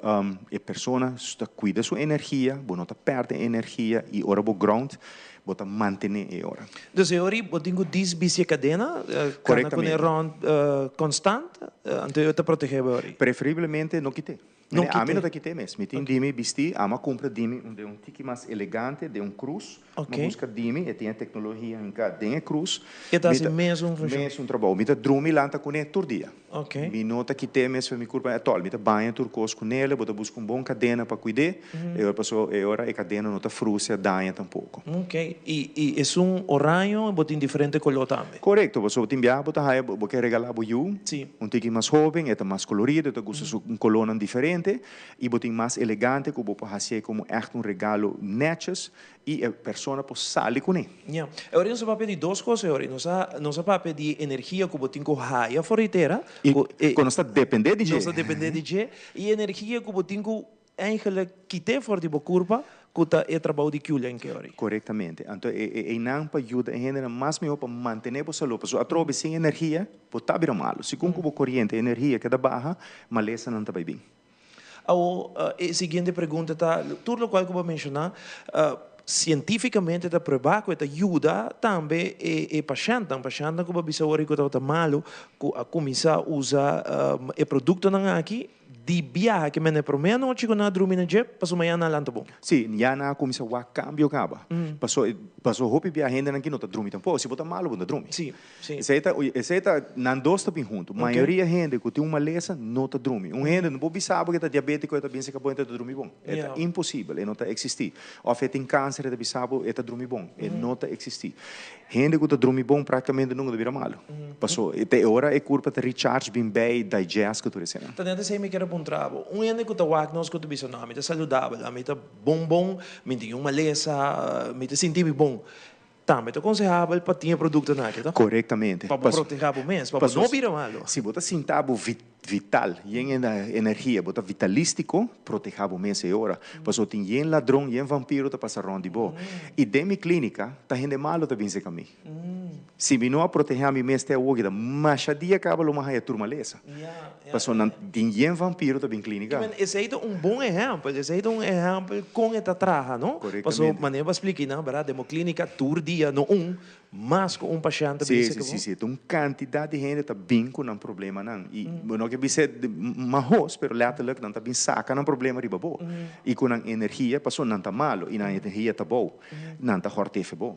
e persona ta cuida su energia, bo no ta perde energia y ora bo ground bo ta mantene e ora. Dus e ora bo tin cu disbici e cadena, cana cune rond constant, anto e ta protege bo e ora. Preferiblemente no kite. No Mene, ami kite. no ta kite mes. Mi tin dimi bisti, ami a cumpra dimi un den un tiki mas elegante, den un cruz. Ok. Mi a busca dimi, e tin e tecnologia hinca den e cruz. E ta Mi haci ta mesun funcion. Mesun trabou. Mi ta drumi lanta cune tur dia. Ok. Mi no ta kite mes pa mi curpa at all. Mi ta baña tur cos cunele, bo ta busca un bon cadena pa cuid'é. E ora paso e ora e cadena no ta frucia, daña tampoco. Ok. Y, y esun oraño bo tin diferente color tambe? Corecto, pasobra tin biaha bo ta haya, bo ke regala bo yu. Sí. Un tiki mas hoben, e ta mas kolorido, e ta gusta su kolónan diferente i bo tin mas elegante ku bo por hasié komo ègt un regalo nètjes i e persona por sali kuné. Ya. E ora nos a papia di dos kos e ora. Nos a nos a papia di energia ku bo tin ku haya for di tera. I ku e ku nos ta dependé di dje. Nos ta dependé di dje. I energia ku bo tin ku Eigenlijk kite for di bo kurpa ku ta e trabou di Q-Link ori. Korektamente. Anto e e einan pa yuda e hendenan mas mihó pa mantené bo salú. Pasobra atrobe sin energia bo ta bira malu. Segun ku bo koriente e energia keda baha, malesanan ta bai bin. Awo e siguiente pregunta ta, tur lokual ku bo a menshoná, sientífikamente ta pruebá ku e ta yuda tambe e e pashèntnan, pashèntnan ku bo a bisa ori ku tabata malu, ku a kuminsá usa e produktonan aki, Di biaha ke mene prome anochi ku nan a drumi na dje, pasobra mañana nan a lanta bon. Sí, ya nan a kuminsá wak kambio kaba. Paso, paso hopi biaha hendenan ki no ta drumi tampoco. Si bo ta malo bo no ta drumi. Sí, sí. Esei ta, esei ta, nan dos ta bin huntu. Mayoria hende ku tin un malesa no ta drumi. Un hende no por bisa bo ku e ta diabetiko, e ta binse kabon, e ta drumi bon. E ta imposibel, e no ta eksistí. Òf e tin kanser, e ta bisa bo e ta drumi bon. E no ta eksistí. Hende ku ta drumi bon praktikamente nunka ta bira malu. Paso te e ora e kurpa ta recharge bin bei digest ku tur eseinan. Ta net esei mi kier a puntra bo. Un hende ku ta wak nos ku ta bisa no ami ta saludabel, ami ta bon bon, mi tin un malesa, mi ta sinti mi bon. Tambe ta konsehabel pa tin e produktonan aki, to? Korektamente. Pa bo proteha bo mes, pa bo no bira malu. Si bo ta sinta bo vital, yen energia, bo ta vitalístiko, proteha bo mes e ora. Pasobra tin yen ladron, yen vampiro ta pasa rònt di bo. I den mi klínika, ta hende malu ta bin serka mi. Si mi no a proteha mi mes te awoki, ta masha dia kaba lo mi a haña tur malesa. Pasobra nan tin yen vampiro ta bin klínika. Esei ta un bon ehèmpel, esei ta un ehèmpel kon e ta traha, no? Korektamente. Pasobra manera bo a splika einan, bèrdat, den bo klínika tur dia no un, mas ku un pashènt ta bin Sí, serka sí, bo. sí, sí. Ta un kantidat di hende ta bin ku nan problemanan. I bo no ke bisa mahos, pero lèterlik nan ta bin saka nan problema riba bo. I ku nan energia, pasobra nan ta malu i nan energia ta bou, nan ta hòrtefe bo.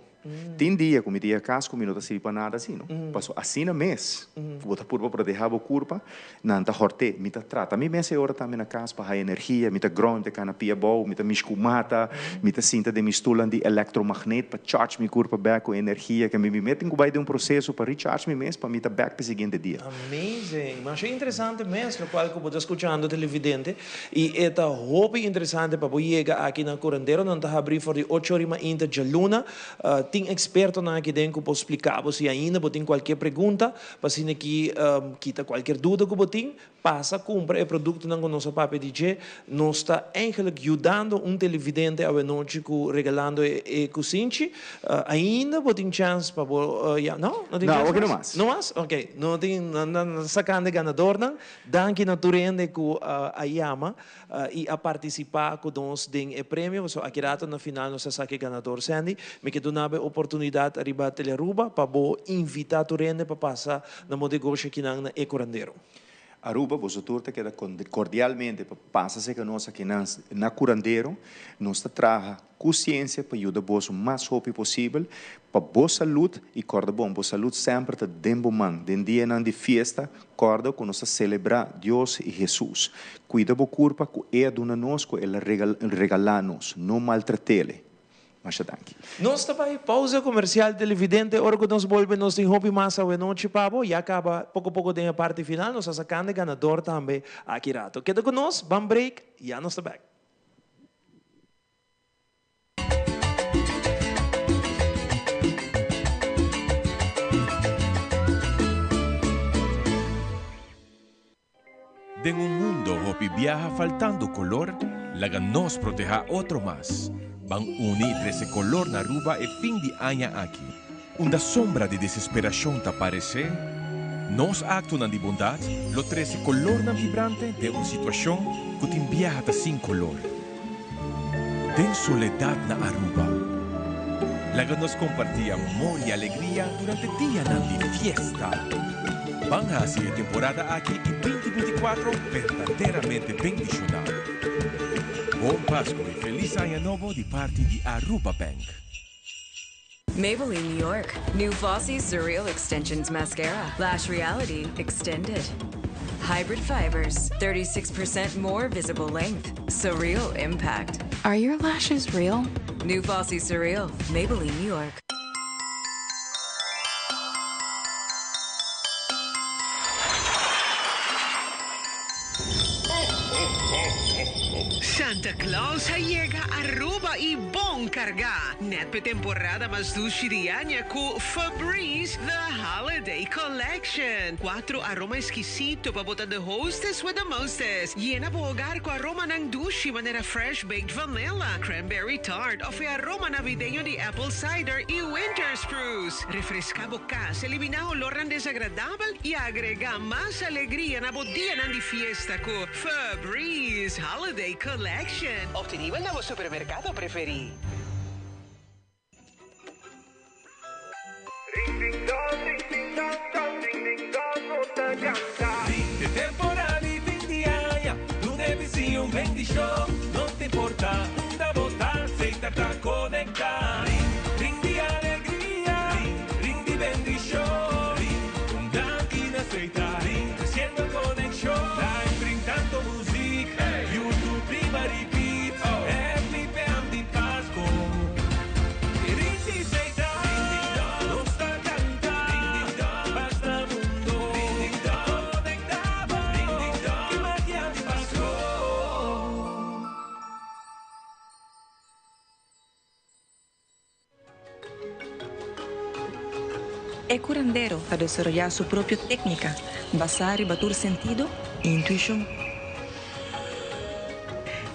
Tin dia ku mi ta yega kas ku mi no ta sirbi pa nada asina. Pasobra asina mes ku bo ta purba protehá bo kurpa, nan ta hòrt'é. Mi ta trata mi mes e ora tambe na kas pa haña energia. Mi ta grou, mi ta kana pia abou, mi ta mish ku mata, mi ta sinta den mi stulnan di elektromagnet pa charge mi kurpa bèk ku energia. Ke mi mi tin ku bai den un proseso pa recharge mi mes pa mi ta bèk pa e siguiente dia. Amazing! Masha interesante mes lokual ku bo ta skuchando televidente. I e ta hopi interesante pa bo yega aki na Curandero. Nan ta habri for di ocho ori mainta djaluna. Tin expertonan aki den ku por splika bo si ainda bo tin kualkier pregunta. Pa asina ki kita kualkier duda ku bo tin, pasa kumpra e produktonan ku nos a papia di dje. Nos ta eigenlijk yudando un televidente awenochi ku regalando e kusinchi. Ainda bo tin chèns pa bo ya, no? No tin No, chèns awor ki no mas? mas. No mas? Ok. No tin, nan ta sakando e ganadornan. Danki na tur hende ku a yama i a partisipá ku nos den e premio. Pasobra aki rato na final nos ta saka e ganador. Sandy, mi ke duna bo e oportunidat ariba Telearuba pa bo invitá tur hende pa pasa na bo negoshi akinan na E Curandero. Aruba, boso tur ta keda kordialmente pa pasa serka nos akinan na Curandero. Nos ta traha Ku siensia pa yuda boso mas hopi posibel pa bo salud i kòrda bon, bo salud semper ta den bo man. Den dianan di fiesta, kòrda ku nos ta selebrá Dios i Hesus. Kuida bo kurpa ku E a duna nos, ku El a regalá nos. No maltrat'ele. Masha danki. Nos ta bai pausa komersial televidente, ora ku nos bolbe nos tin hopi mas awenochi pa bo, ya kaba poko poko den e parti final, nos a sakando e ganador tambe aki rato. Keda ku nos, ban break, ya nos ta bek. Den un mundo hopi biaha faltando color, laga nos proteha otro mas. Ban uni y trece color na Aruba e fin di aña aki. Unda sombra di desesperacion ta parece, nos actonan di bondad lo trece colornan vibrante den un situacion cu tin biaha ta sin color. Den soledad na Aruba. Laga nos comparti amor y alegria durante dianan di fiesta. Ban haci e temporada aki y 2024 berdaderamente bendiciona. Bon Pasco y Feliz Aña Nobo di parti di Aruba Bank. Maybelline New York, new Flossy Surreal Extensions Mascara, Lash Reality Extended. Hybrid fibers, 36% more visible length. Surreal impact. Are your lashes real? New Fossy Surreal, Maybelline, New York. Santa Claus a yega Aruba y bon carga! Net p'e temporada mas dushi di aña cu Febreze The Holiday Collection. Cuatro aroma exquisito pa bo ta the hostess with the mostest. Yena bo hogar cu aromanan dushi manera fresh baked vanilla, cranberry tart of e aroma navideño di apple cider y winter spruce. Refresca bo cas, elimina olornan desagradabel y agrega mas alegria na bo dianan di fiesta cu Febreze Holiday Collection. Obtenibel na bo supermercado preferi. Di temporada di fin di aña, duna e bisiño un bendicion. No ta importa unda bo ta, Setar ta conecta. Ring, ring di alegria, ring, ring di bendicion. Ring, un danki na Setar, ring, creciendo conexion. Live ring tanto muziek, YouTube riba repeat. Happy Pam di Pasco. Ring di Setar, nos. E curandero ta desaroyá su propio téknika basá riba tur sentido i intuishon.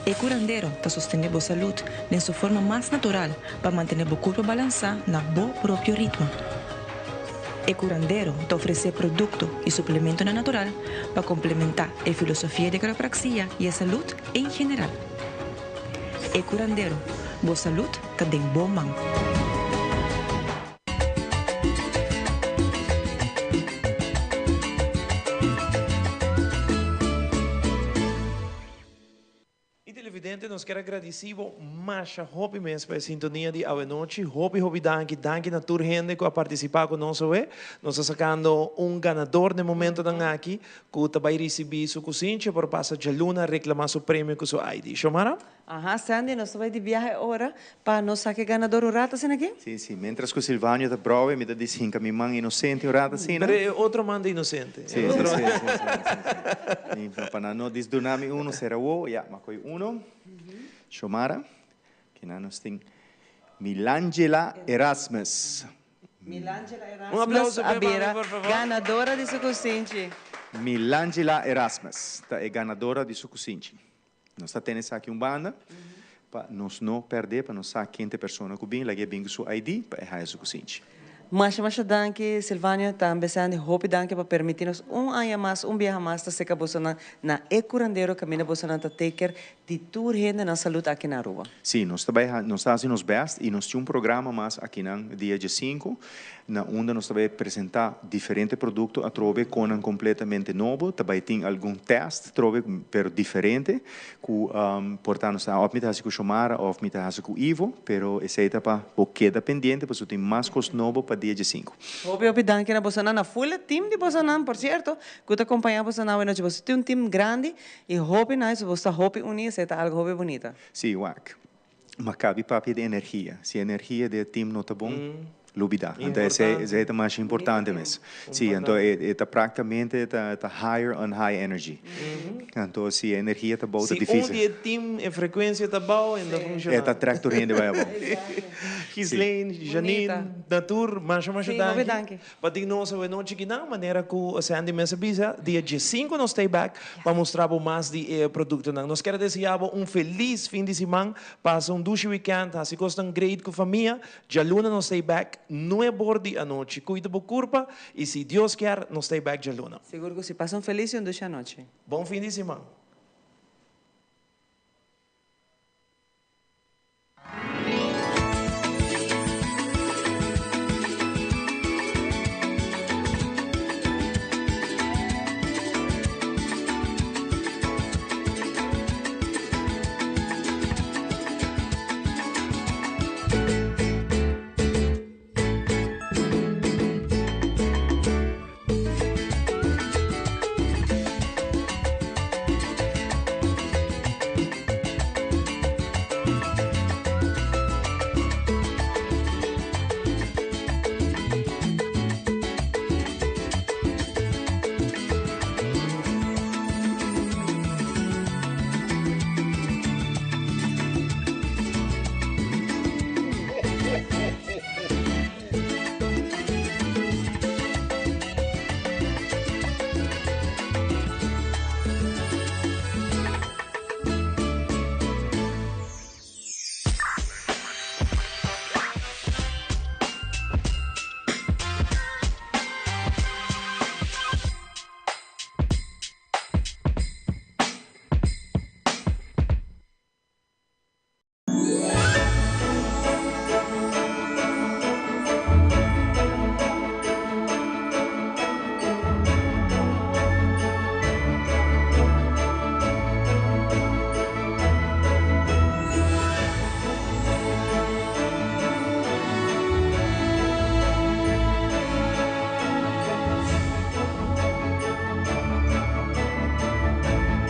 E curandero ta sostené bo salud den su forma mas natural pa mantené bo kurpa balansá na bo propio ritmo. E curandero ta ofresé produkto i suplementonan natural pa komplementá e filosofia di quiropraxia i e salud en general. E curandero, bo salud ta den bo man. Y televidente nos kier a gradici bo masha hopi mes pa e sintonia di awenochi. Hopi hopi danki. Danki na tur hende cu a participa cu nos awe. Nos ta sacando un ganador den momentonan aki cu ta bay ricibi su cusinchi por pasa djaluna reclama su premio cu su ID. Xiomara? Aha, Sandy, nos ta bai di biahe ora pa nos saka e ganador un rato asina aki? Sí, sí. Mientras cu Silvanio ta browe, mi ta dishinca mi man inocente un rato asina. Pero e otro man ta inocente. Sí, sí, sí, sí, sí, sí. Pa nan no disduna mi uno, sera wowo. Ya, m'a coy uno. Xiomara, kinan nos tin Milangela Erasmus. Milangela Un Erasmus aplauso a p'e mami, bira por favor. ganadora di su cusinchi. Milangela Erasmus ta e ganadora di su cusinchi. Nos ta tene esaki un banda pa nos no pèrdè, pa nos sa ken ta e persona ku bin, laga e bin ku su ID pa e haya su kusinchi. Masha masha danki Silvanio, tambe Sandy, hopi danki pa permiti nos un aña mas, un biaha mas ta seka bosonan na e curandero kaminda bosonan ta take care di tur hende nan salud aki na Aruba. Sí, nos ta bai nos ta hasi nos bèst i nos tin un programa mas akinan dia diesinku na unda nos ta bai presentá diferente produkto atrobe konan kompletamente nobo, ta bai tin algun tèst atrobe pero diferente ku por ta nos ta òf mi ta hasi ku Xiomara òf mi ta hasi ku Ivo, pero esei ta pa bo keda pendiente pasobra tin mas kos nobo pa dia diesinku. Hopi hopi danki na bosonan, na full e team di bosonan por sierto ku ta kompañá bosonan awe nochi. Boso tin un team grandi i hopi nice, boso ta hopi uní, esei ta algu hopi bunita. Sí, wak. Ma kabi papia di energia. Si energia di e team no ta bon, lubida. Anto esei esei ta masha importante mes. Si, anto e e ta praktikamente ta ta higher on high energy. Anto si e energia ta bou ta Si un dificil. di e team e frecuencia ta bou e no ta funciona. E ta trek tur hende bai abou. Ghislaine, Janine, na tur masha masha Sí, hopi danki. danki. Pa tin nos awenochi kinan, manera ku Sandy mes a bisa, dia diesinku nos stay back pa mustra bo mas di e produktonan. Nos kier a desea bo un felis fin di siman, pasa un dushi weekend, hasi kosnan great ku famia. Djaluna nos stay back nuebor di anochi. Kuida bo kurpa i si Dios kier nos stay back djaluna. Sigur ku si. Pasa un felis i un dushi anochi. Bon fin di siman.